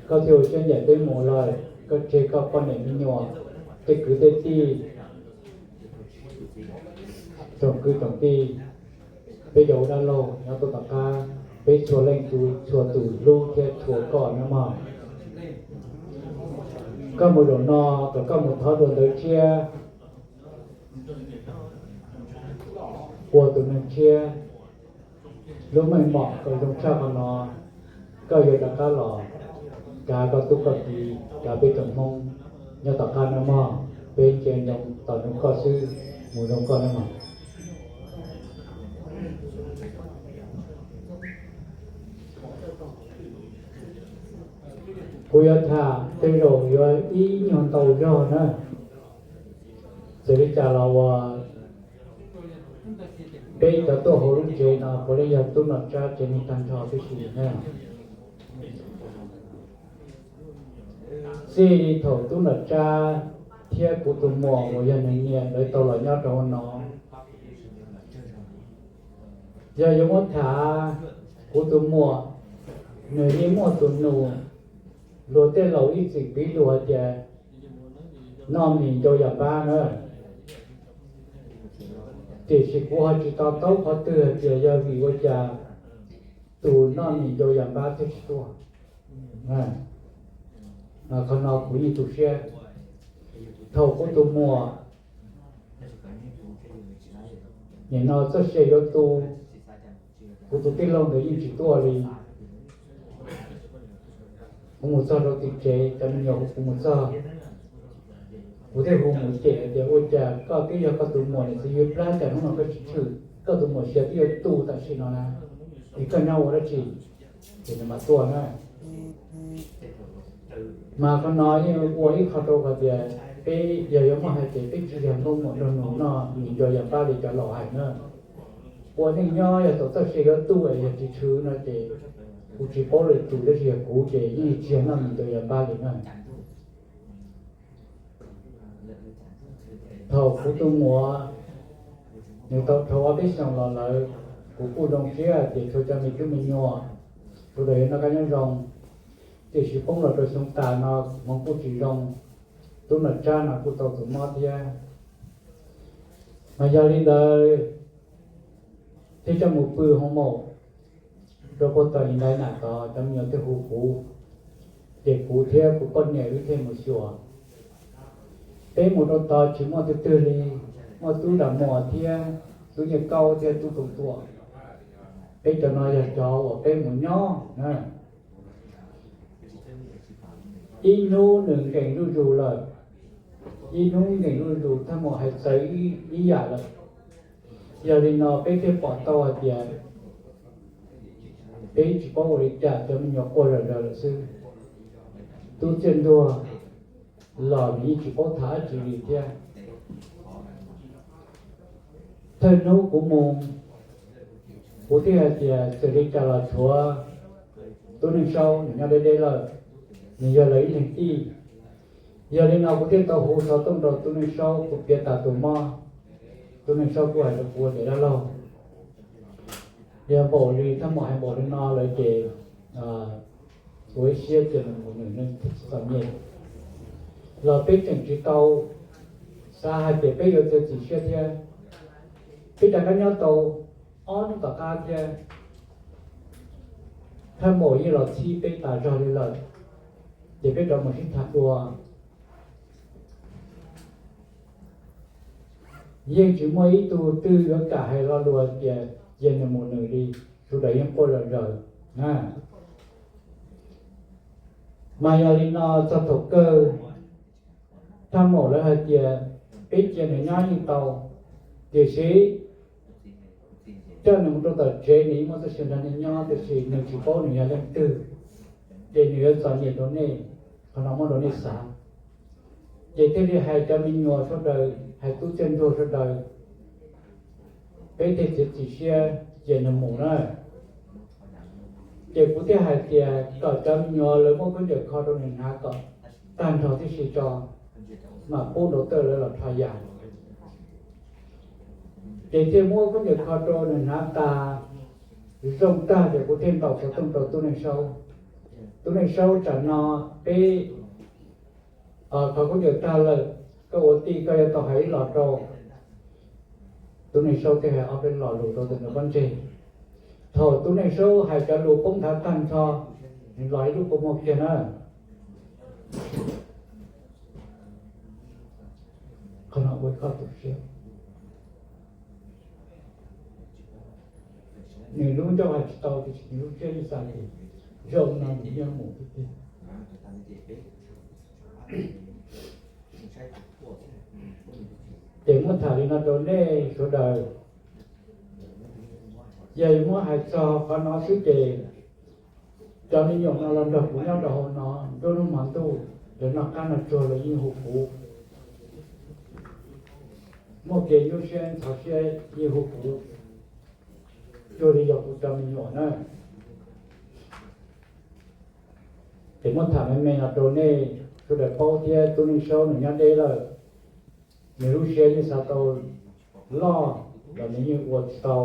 Koj thiaj ua siab ncaim peb mus lawm, koj tseg koj poj niam me nyuam, tej kwv tej tij, tsoom kwv tsoom tij, peb cov ua dab laug nyob tuaj tom qab, peb txhua leej txhua tus hlub thiab tshua koj nawb mog. Koj mus zaum no kom koj mus thov dua ntawv tshiab, ua tus neeg tshiab, lub meej mom kom zoo tshaj qhov no, koj yuav rov qab los kav koj tub koj kiv, kav peb tsoom Hmoob nyob tom qab nawb mog. Peb ntsia ntsoov tos zoo koj xwb, mus zoo koj nawb mog. Kuv yuav tham tej zaum yuav ib nyuag ntau zog na, txawm li cas los uas peb cov tuaj hauv lub tsev no puav leej yog tub Nom Tsab tsev neeg tag nrho tib si na. Txij li thaum tub Nom Tsab thiab kuv tus muam uas yog nws niam lawv tau los nyob rau hauv no, yog yuav muab tham, kuv tus muam nws yeej muaj tus nus, luag tej laus ib txwm piv lus hais tias noj mis ncau yam npab na. Tiam sis kuv ho tsis to taub qhov twg hais tias yog vim ua cas tus noj mis ncau yam npab thiaj tsis tuaj. Qhov no kuv yeej tu siab. Thaum kuv tus muam nim no txoj sia yuav tu, kuv tus tij laug ntawd yeej tsis tuaj li. Kuv mus txog rau tim tsev, cov me nyuam hu kuv mus txog, kuv thiaj hu mus cem hais tias ua cas koj twb yog koj tus muam niam txiv ywg plab cas hnub no koj tsis tshwm, koj tus muam sia twb yuav tu tam sim no na, es koj nyob ua dab tsi? Ces nws mam tuaj na. Mas qhov no yeej ua ib qho rau hais tias peb yog yuav muaj hais tias peb tsis yog nkauj muam nraug nus noj mis ncau yam npab li cov laus hais na. Ua neej nyob yog thaum txoj sia yuav tu es yog tsis tshwm no ces kuv tsis paub lwm tus tab sis yog kuv ces yeej tsis yog noj mis ncau yam npab li na. Thaum kuv tus muam nws tau dhau ob peb xyoos los lawm, kuv kuj zoo siab hais tias txhua cov me tub me nyuam sawv daws yuav noj qab nyob zoo. Tiam sis poob los rau xyoo tas no hmoov kuj tsis zoo, tub Nom Tsab no kuj tau tus mob thiab. Mas yog li ntawd thiaj coj mus pw hoo maum rau puag tom ntaiv nam tod, cov me nyuam thiaj hu kuv, ces kuv thiab kuv poj niam wb thiaj mus xyuas. Peb mus rau tod tsis muaj twg twg li, muaj tub Nram Muas thiab tub Nyiaj Kaub thiab tub Tooj Tuam. Peb cov no yog cov uas peb mus nyob na. Ib hnub nws nkees zuj zus lawm, ib hnub nkees zuj zus thiab mus hais txawv ib yam lawm. Yog li no peb thiaj pom tau hais tias peb tsis paub ua li cas, cov me nyuam quaj zom zaws lawm xwb. Tub Txiaj Ntuag los nws yeej tsis paub tham dab tsi li thiab. Thawj hnub kuv mus, kuv thiaj hais tias txawm li cas los tshuav Tub Neej Saub nws nyob deb deb lawm, nws yog lawv ib leeg tij. Yog li no kuv thiaj tau hu xov tooj rau Tub Neej Saub, kuv piav tas tus mob. Tub Neej Saub kuj hais rau kuv tias dab laug, yog npaum li thaj maum hais npaum li no lawm ces ua ib siab cia nws mus, nws txom nyem los peb tseem tsis tau xav hais tias peb yuav txiav txim siab thiab. Peb rov qab nyob tau ob hnub tom qab thiab, thaj maum yeej los txhib peb tas zog li lawm, ces peb rov mus sib tham dua. Yeej tsis muaj ib tug twg yuav kam hais lo lus tias cia nws mus nws li, sawv daws yeej quaj zom zaws. Mas yog li no txog thaum kawg, thaj maum lawv hais tias peb cia nws nyob yeej tau, tiam sis coj nws mus rau tom tsev nws yeej muaj txoj sia nrog nej nyob, tiam sis nws tsis paub nws yog leej twg, ces nws yuav txom nyem rau nej. Qhov no muab rau nej xav. Ces thiaj li hais cov me nyuam sawv daws, hais tub Txiaj Ntsuag sawv daws, peb thiaj txiav txim siab cia nws mus na. Ces kuv thiaj hais tias kom cov me nyuam lawv muab khaub ncaws kho rau nws hnav kom tag nrho tib si tso, mam pub nraum tawj lawv los rho yam. Ces thiaj muab khaub ncaws kho rau nws hnav tas zoo tag ces kuv thiaj ntaus xov tooj rau Tub Neej Saub. Tub Neej Saub, tsam no peb kho khaub ncaws tag lawm, koj ua tij koj yuav tau hais ib los rau. Tub Neej Saub thiaj hais ob peb lo lus rau ntawm nws pob ntseg. Thaum Tub Neej Saub hais cov lus poob nthav tag nrho, nws los ib lub kua muag kiag na. Qhov no ua ib qho tu siab. Nws lub ncauj hais tsis tau tiam sis nws lub siab yeej xav tias zaum no nws yeej mus tiag tiag. Ces muab tham li no rau nej sawv daws. Yog yuav muab hais txog qhov no xwb ces cov me nyuam no los nrog kuv nyob rau hauv no, nruab hnub hmo ntuj lawv noj qab noj tsuag los yeej hu kuv, muaj kev nyuaj siab ntxhov siab yeej hu kuv, cuag li yog kuv cov me nyuam na. Ces muab tham me me no rau nej sawv daws paub thiab. Tub Neej Saub nws nyob deb lawm, nws lub siab yeej xav tau loj los nws yeej ua tsis tau.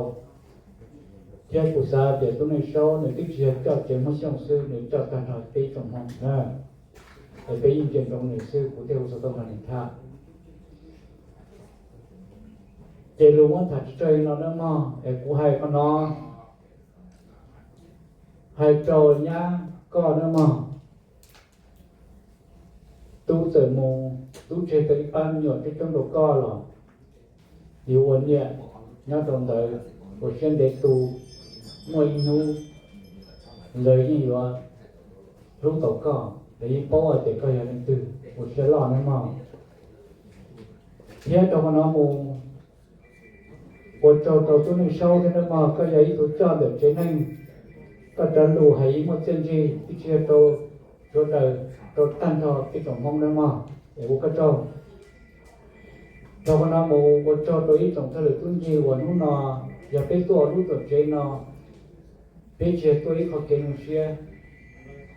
Thiab kuv xav tias Tub Neej Saub nws twb tsis yog coj tsev muag xyooj xwb, nws coj tag nrho peb tsoom Hmoob na. Es peb yeej ntsia ntsoov nws xwb, kuv thiaj hu xov tooj nrog nws tham. Ces lus muab tham tsis tsawg li no nawb mog, es kuv hais qhov no hais rau nyab koj nawb mog. Tub txawm mus, tub tseg tau ib pab me nyuam coob coob rau koj los yus ua niam nyob rau ntawd ua siab ntev tu, muaj ib hnub lawv yeej yuav hlub tau koj, lawv yeej paub hais tias koj yog leej twg, ua siab loj nawb mog. Thiab rau qhov no mus, ua tsaug rau Tub Neej Saub thiab nawb mog, koj yog ib tug coj ntawm tsev neeg, koj cov lus hais yeej muaj txiaj ntsig, ib txhia rau sawv daws, rau tag nrho peb tsoom Hmoob nawb mog, es ua koj tsaug. Rau qhov no mus ua tsaug rau ib tsoom thawj lwm tub ncig uas hnub no yog peb tuaj lub tuam tsev no, peb tsis yog tuaj ib qho kev zoo siab,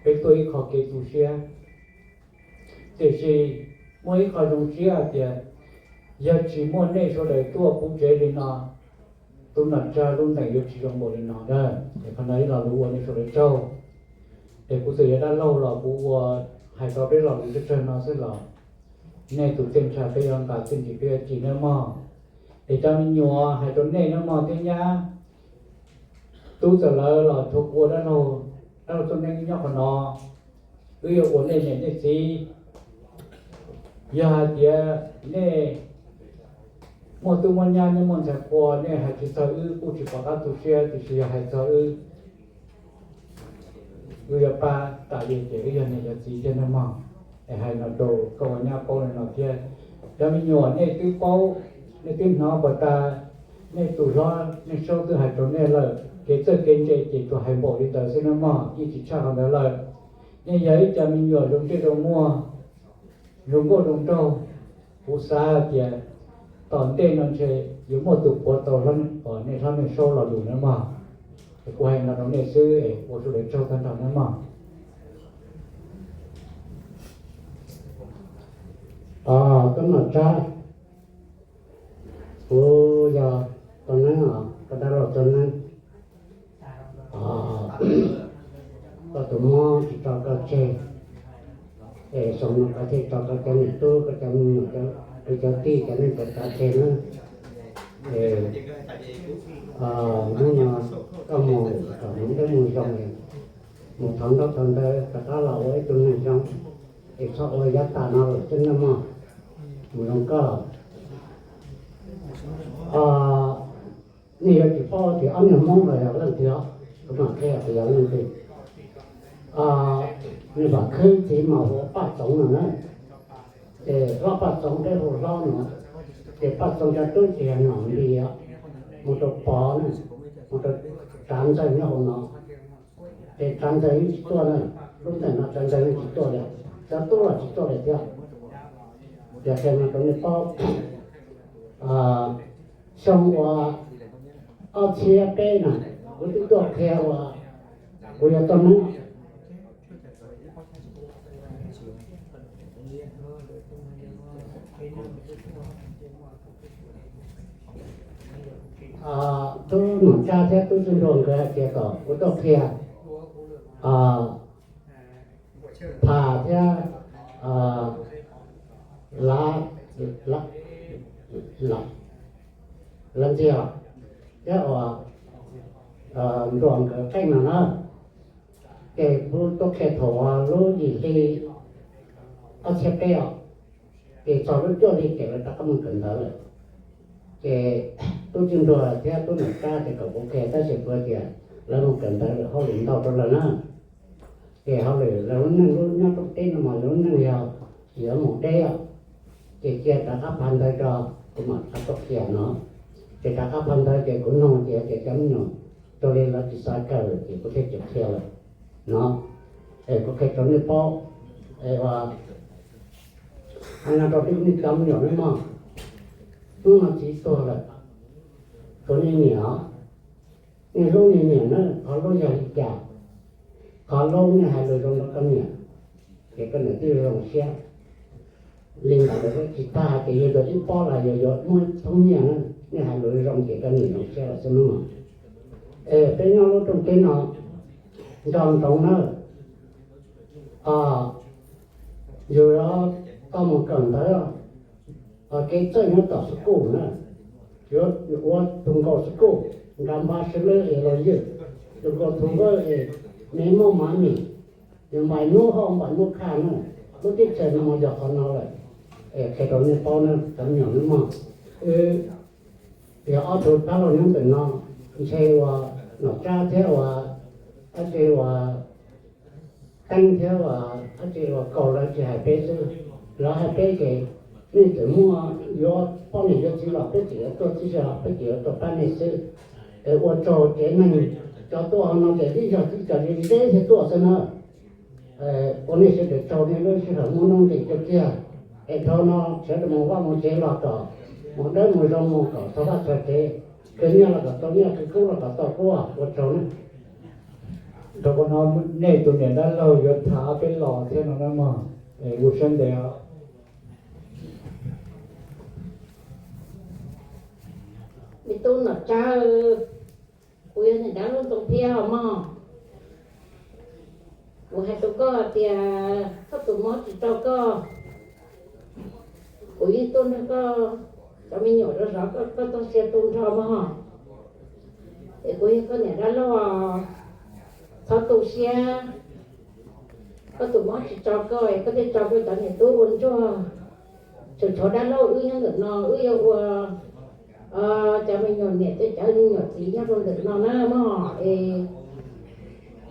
peb tuaj ib qho kev tu siab. Tiam sis muaj ib qho zoo siab hais tias yog tsis muaj nej sawv daws tuaj puv tsev li no, tus nom tswv lub neej yuav tsis zoo npaum li no na. Es qhov no ib lo lus ua nej sawv daws tsaug. Es kuv txawm yog dab laug los kuv ua hais tau peb lo lus tsawg tsawg no xwb los nej tus txiaj ntsha peb yuav nqa, txiaj ntsig peb yuav cim nawb mog. Es cov me nyuam hais rau nej nawb mog thiab nyab, tub txawm lawv los tshuav kuv ua dab laug, dab laug Txooj Neeb nyob qhov no, wb yuav ua nej niam nej txiv. Yog hais tias nej muaj tub muaj nyab, nej muaj ntxhais qhua, nej hais tsis txog wb kuj tsis pom qab tu siab, tiam sis yog hais txog wb, wb yuav pab tas li ces wb yog niam yog txiv thiab nawb mog. Es hais no rau koj ua nyab paub li no thiab. Cov me nyuam nej twb paub, nej twb hnov puas tas, nej tus hlob Neej Saub twb hais rau nej lawm, kev txawj kev ntse ces tsuas hais npaum li ntawd xwb nawb mog, yeej tsis tshaj qhov ntawd lawm. Nej yog ib co me nyuam zoo ntsej zoo muag, zoo nkauj zoo nraug, kuv xav hais tias Tom ntej no ntshe yuav muaj tus puav tau nej hlob nej saub lo lus na mog. Es kuv hais no rau nej xwb es ua sawv daws tsaug tag nrho na mog. Koj nom tsab, kuv yog Toj Neeb os, koj dab laug Toj Neeb. Koj tus mob tsis tso koj tseg, es xyoo no koj thiaj tso koj cov niam tub, koj cov me nyuam, koj cov tij, cov neej cov tsav tseg na. Es hnub no koj mus kom mus deb mus zoo, mus thov ntaub thov ntawv rov qab los ua ib tug neeg zoo, es txhob ua yav tas no lawm xwb nawb mog. Mus zoo koj. Nej yuav tsis paub tias ob niag Hmoob los yog leej twg, kuv mam qhia tias yog leej twg. Nej pom khwb txiv mas hu ua Paj Txoov no na, ces hlob Paj Txoov peb hu hlob no, ces Paj Txoov cov tub ces yog Nom Npis, mus rau Pov na, mus rau Tsav Ntxawg nyob hauv no. Ces Tsav Ntxawg yeej tsis tuaj na, lub nteem no Tsav Ntxawg yeej tsis tuaj li, cov tub los tsis tuaj li thiab. Yog qhia no rau nej paub, xyoo uas ob txhiab peb na, kuv twb tuaj qhia uas kuv yog Toj Neeb. Tub Nom Tsab thiab tub Txwj Nruas nkawd hais tias kom kuv tuaj qhia Phas thiab Lav, Lav Ntxiag thiab uas Nruas nkawd qeej no na. Ces kuv tuaj qhia thaum lub yim hli ob txhiab peb os, ces txog lub cuaj hli ces lawv rov qab mus kawm ntawv lawm. Ces tub Txwj Nruas thiab tub Nom Tsab ces kom kuv qhia tab sis kuv tias lawv mus kawm ntawv lawm hauj lwm ntau rau lawv na. Ces hauj lwm lawv lub neej lub nyob rooj teb no mas lub neej yog yuav mus deb os. Ces cia rov qab Phas ntawv tso, kuv mam rov qab tuaj qhia no. Ces rov qab Phas ntawv ces kuv nug tias ces cov me nyuam tus li lawv tsis xav kawm ces kuv thiaj tsis qhia lawm no. Es kuv qhia rau nej paub, es ua hais no rau nej cov me nyuam nej mog, hnub no txiv tuag lawm, tshuav nej niam os. Nej hlub nej niam na, qhov hlub yog li cas? Qhov hlub nej hais lus zoo rau koj niam, ces koj niam thiaj zoo siab. Li ntawd lawm tsis tag hais tias yog dua ib pob los yog yuav muaj thoob nyiaj na, nej hais lus zoo ces koj niam zoo siab lawm xwb no. Es peb nyob lub rooj teb no nco ntsoov na, yus yuav tau mus kawm ntawv, kev txawj nyob tom school na, yuav ua tus nkaus school, nrad npaj sib lwb es los ywj, tus nkaus tus nkaus es me muaj mav mis, yus npaim nub hoj npaim nub khaj na. Lub teb chaws no mas yog qhov no lawm, es qhia rau nej paub na cov me nyuam nej mog. Wb yog ob tug dab laug nyob ntawm no, ntshe uas Nom Tsab thiab uas dab tsi uas Teeb thiab uas dab tsi uas Kaus lawv tsis hais peb xwb, lawv hais peb ces nej txawm muaj yuav poj niam yuav txiv los peb txawm yuav tuaj tib si los peb txawm yuav tuaj pab nej xwb. Es ua tsaug tsev neeg, cov tuaj hauv no ces twb yog tib co zeb thiaj tuaj xwb na. Ua nej sawv daws tsaug nej lub sij hawm muaj nuj nqis tiag tiag. Es dhau no sawv daws mus vaj mus tsev los kom mus dawb mus zoo mus kom txog vaj txog tsev, khwv nyiaj los kom tau nyiaj, khwv kub los kom tau kub, ua tsaug na. Rau qhov no nej tus niam dab laug yuav tham ob peb los thiab no na mog, es kuv siab ntev os. Me tub Nom Tsab, kuv yog niam dab laug Ntxoov Phiab os mog. Kuv hais rau koj tias koj tus mob tsis tso koj, kuv yeej tuaj nrog koj cov me nyuam rau zov koj, koj txoj sia tu nrho mog. Es kuv yog koj niam dab laug, txhob tu siab. Koj tus mob tsis tso koj, koj thiaj tso koj cov niam tub ua ntsuag. Tseem tshuav dab laug wb nyob ntawm no, wb yuav ua cov me nyuam niam thiab cov me nyuam txiv nyob rau ntawm no na mog. Es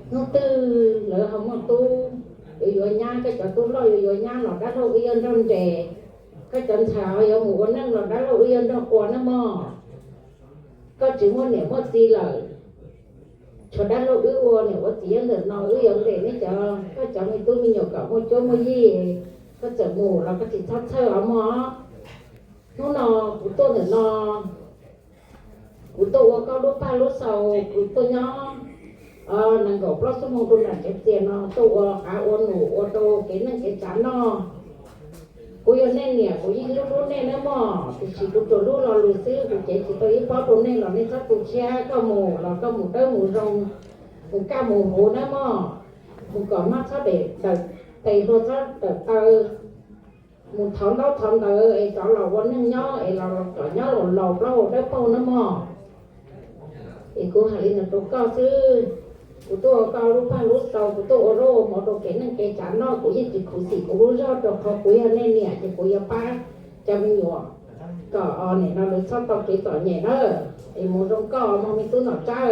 hnub twg lawv ho muaj tub, yuav yuav nyab, koj cov tub loj yuav yuav nyab los dab laug wb yuav nrog nres, koj cov ntxhais ho yuav mus ua neej los dab laug wb yuav nrog ua na mog. Koj tsis muaj niam muaj txiv lawm, tshuav dab laug wb ua niam ua txiv nyob ntawm no, wb yuav ntes neb cov, koj cov me tub me nyuam kom muaj cuab muaj yig. Koj txawm mus los koj tsis txhob txhawj os mog. Hnub no kuv tuaj ntawm no, kuv tuaj ua koj lub paj lub xaus, kuv tuaj nyob nees nkaum plaub xuab moos rau nram tsev txias no, tuaj ua qav ua num ua rau kev neej kev tsav noj. Kuv yog nej niam kuv yeej hlub hlub nej nawb mog, tiam sis kuv tsuas hlub lo lus xwb, kuv cev tsis tau ib pob rau nej los nej txhob tu siab, koj mus los koj mus dawb mus zoo, mus kaj mus huv nawb mog, mus kom noj txhob dawm tes, hlua txhob dawm taw, mus thov ntaub thov ntawv es rov los ua neej nyob es los kom nyob laus laus plaub hau dawb paug nawb mog. Es kuv hais li no rau koj xwb, kuv tuaj ua koj lub paj lub xaus, kuv tuaj ua zaub ua mov rau kev neej kev tsav noj, kuv yeej tsis khuv xim kuv lub zog, rau qhov kuv yog nej niam ces kuv yuav pab cov me nyuam kom nim no lawv txhob tau kev txom nyem na. Es mus zoo koj mog me tub Nom Tsab.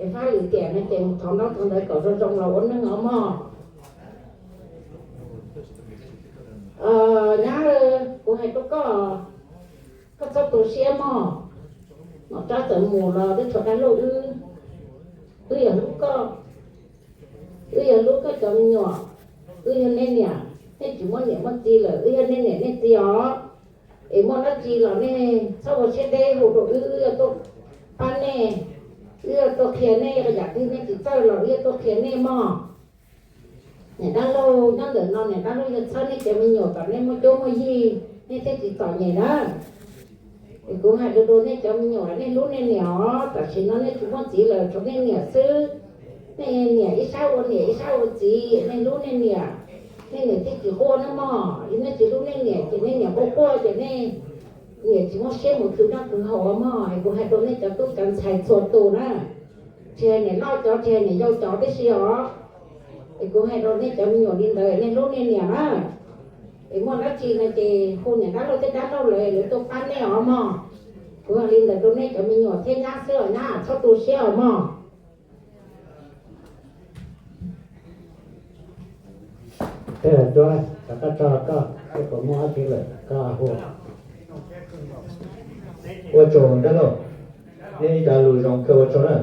Es fab lwm tiam no ces mus thov ntaub thov ntawv kom zoo zoo los ua neej os mog. Nyab, kuv hais rau koj, koj txhob tu siab mog. Nom Tsab txawm mus los twb tshuav dab laug wb, wb yog hlub koj, wb yog hlub koj cov me nyuam, wb yog nej niam, nej tsis muaj niam muaj txiv lawm, wb yog nej niam nej txiv os. Es muaj dab tsi los nej txhob ua siab deb hu rau wb, wb yuav tuaj pab nej, wb yuav tuaj qhia nej, yam twg nej tsis txawj los wb yuav tuaj qhia nej mog. Niam dab laug nyob ntawm no, niam dab laug yuav txhawb nej cov me nyuam kom nej muaj cuab muaj yig, nej thiaj tsis txom nyem na. Es kuv hais rau nej cov me nyuam, nej hlub nej niam os, tam sim no nej tsis muaj txiv lawm, tshuav nej niam xwb. Nej niam ib sab ua niam ib sab ua txiv, nej hlub nej niam, nej niam thiaj tsis quaj nawb mog. Yog nej tsis hlub nej niam ces nej niam quaj quaj ces nej niam tsis muaj siab mus khwv noj khwv haus mog. Es kuv hais rau nej cov tub cov ntxhais txhua tus na, tsis hais niam loj cov tsis hais niam yau cov tib si os. Es kuv hais rau nej cov me nyuam li ntawd, nej hlub nej niam na. Es muaj dab tsi no ces hu niam dab laug thiab dab laug lawv, lawv tuaj pab nej os mog. Kuv hais li ntawd rau nej cov me nyuam thiab nyab xwb os, nyab txhob tu siab os mog. Tej zaum cuab rov qab tso koj, tej puas muaj dab tsi lawm koj hu. Ua tsaug dab laug, nej cov lus zoo kawg, ua tsaug na.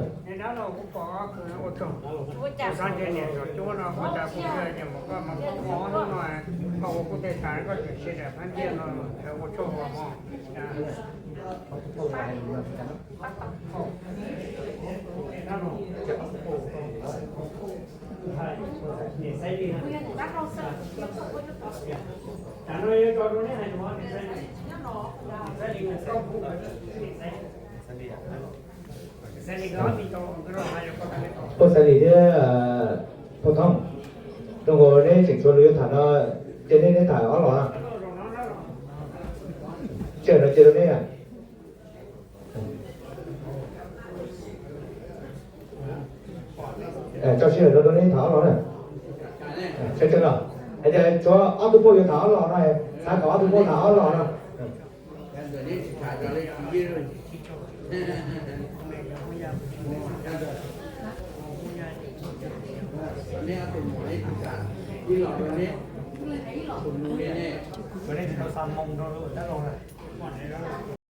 Phooj Xaiv Lis thiab Phooj Thoob, zoo nkaus neb tseem tshuav lus yuav tham no, ces neb neb tham ob los no. Sij hawm no cia rau neb. Tso sij hawm no rau neb tham ob los na. Sawv tsees los, hais tias tshuav ob tug phooj ywg tham ob los no, xav kom ob tug phooj tham ob los no.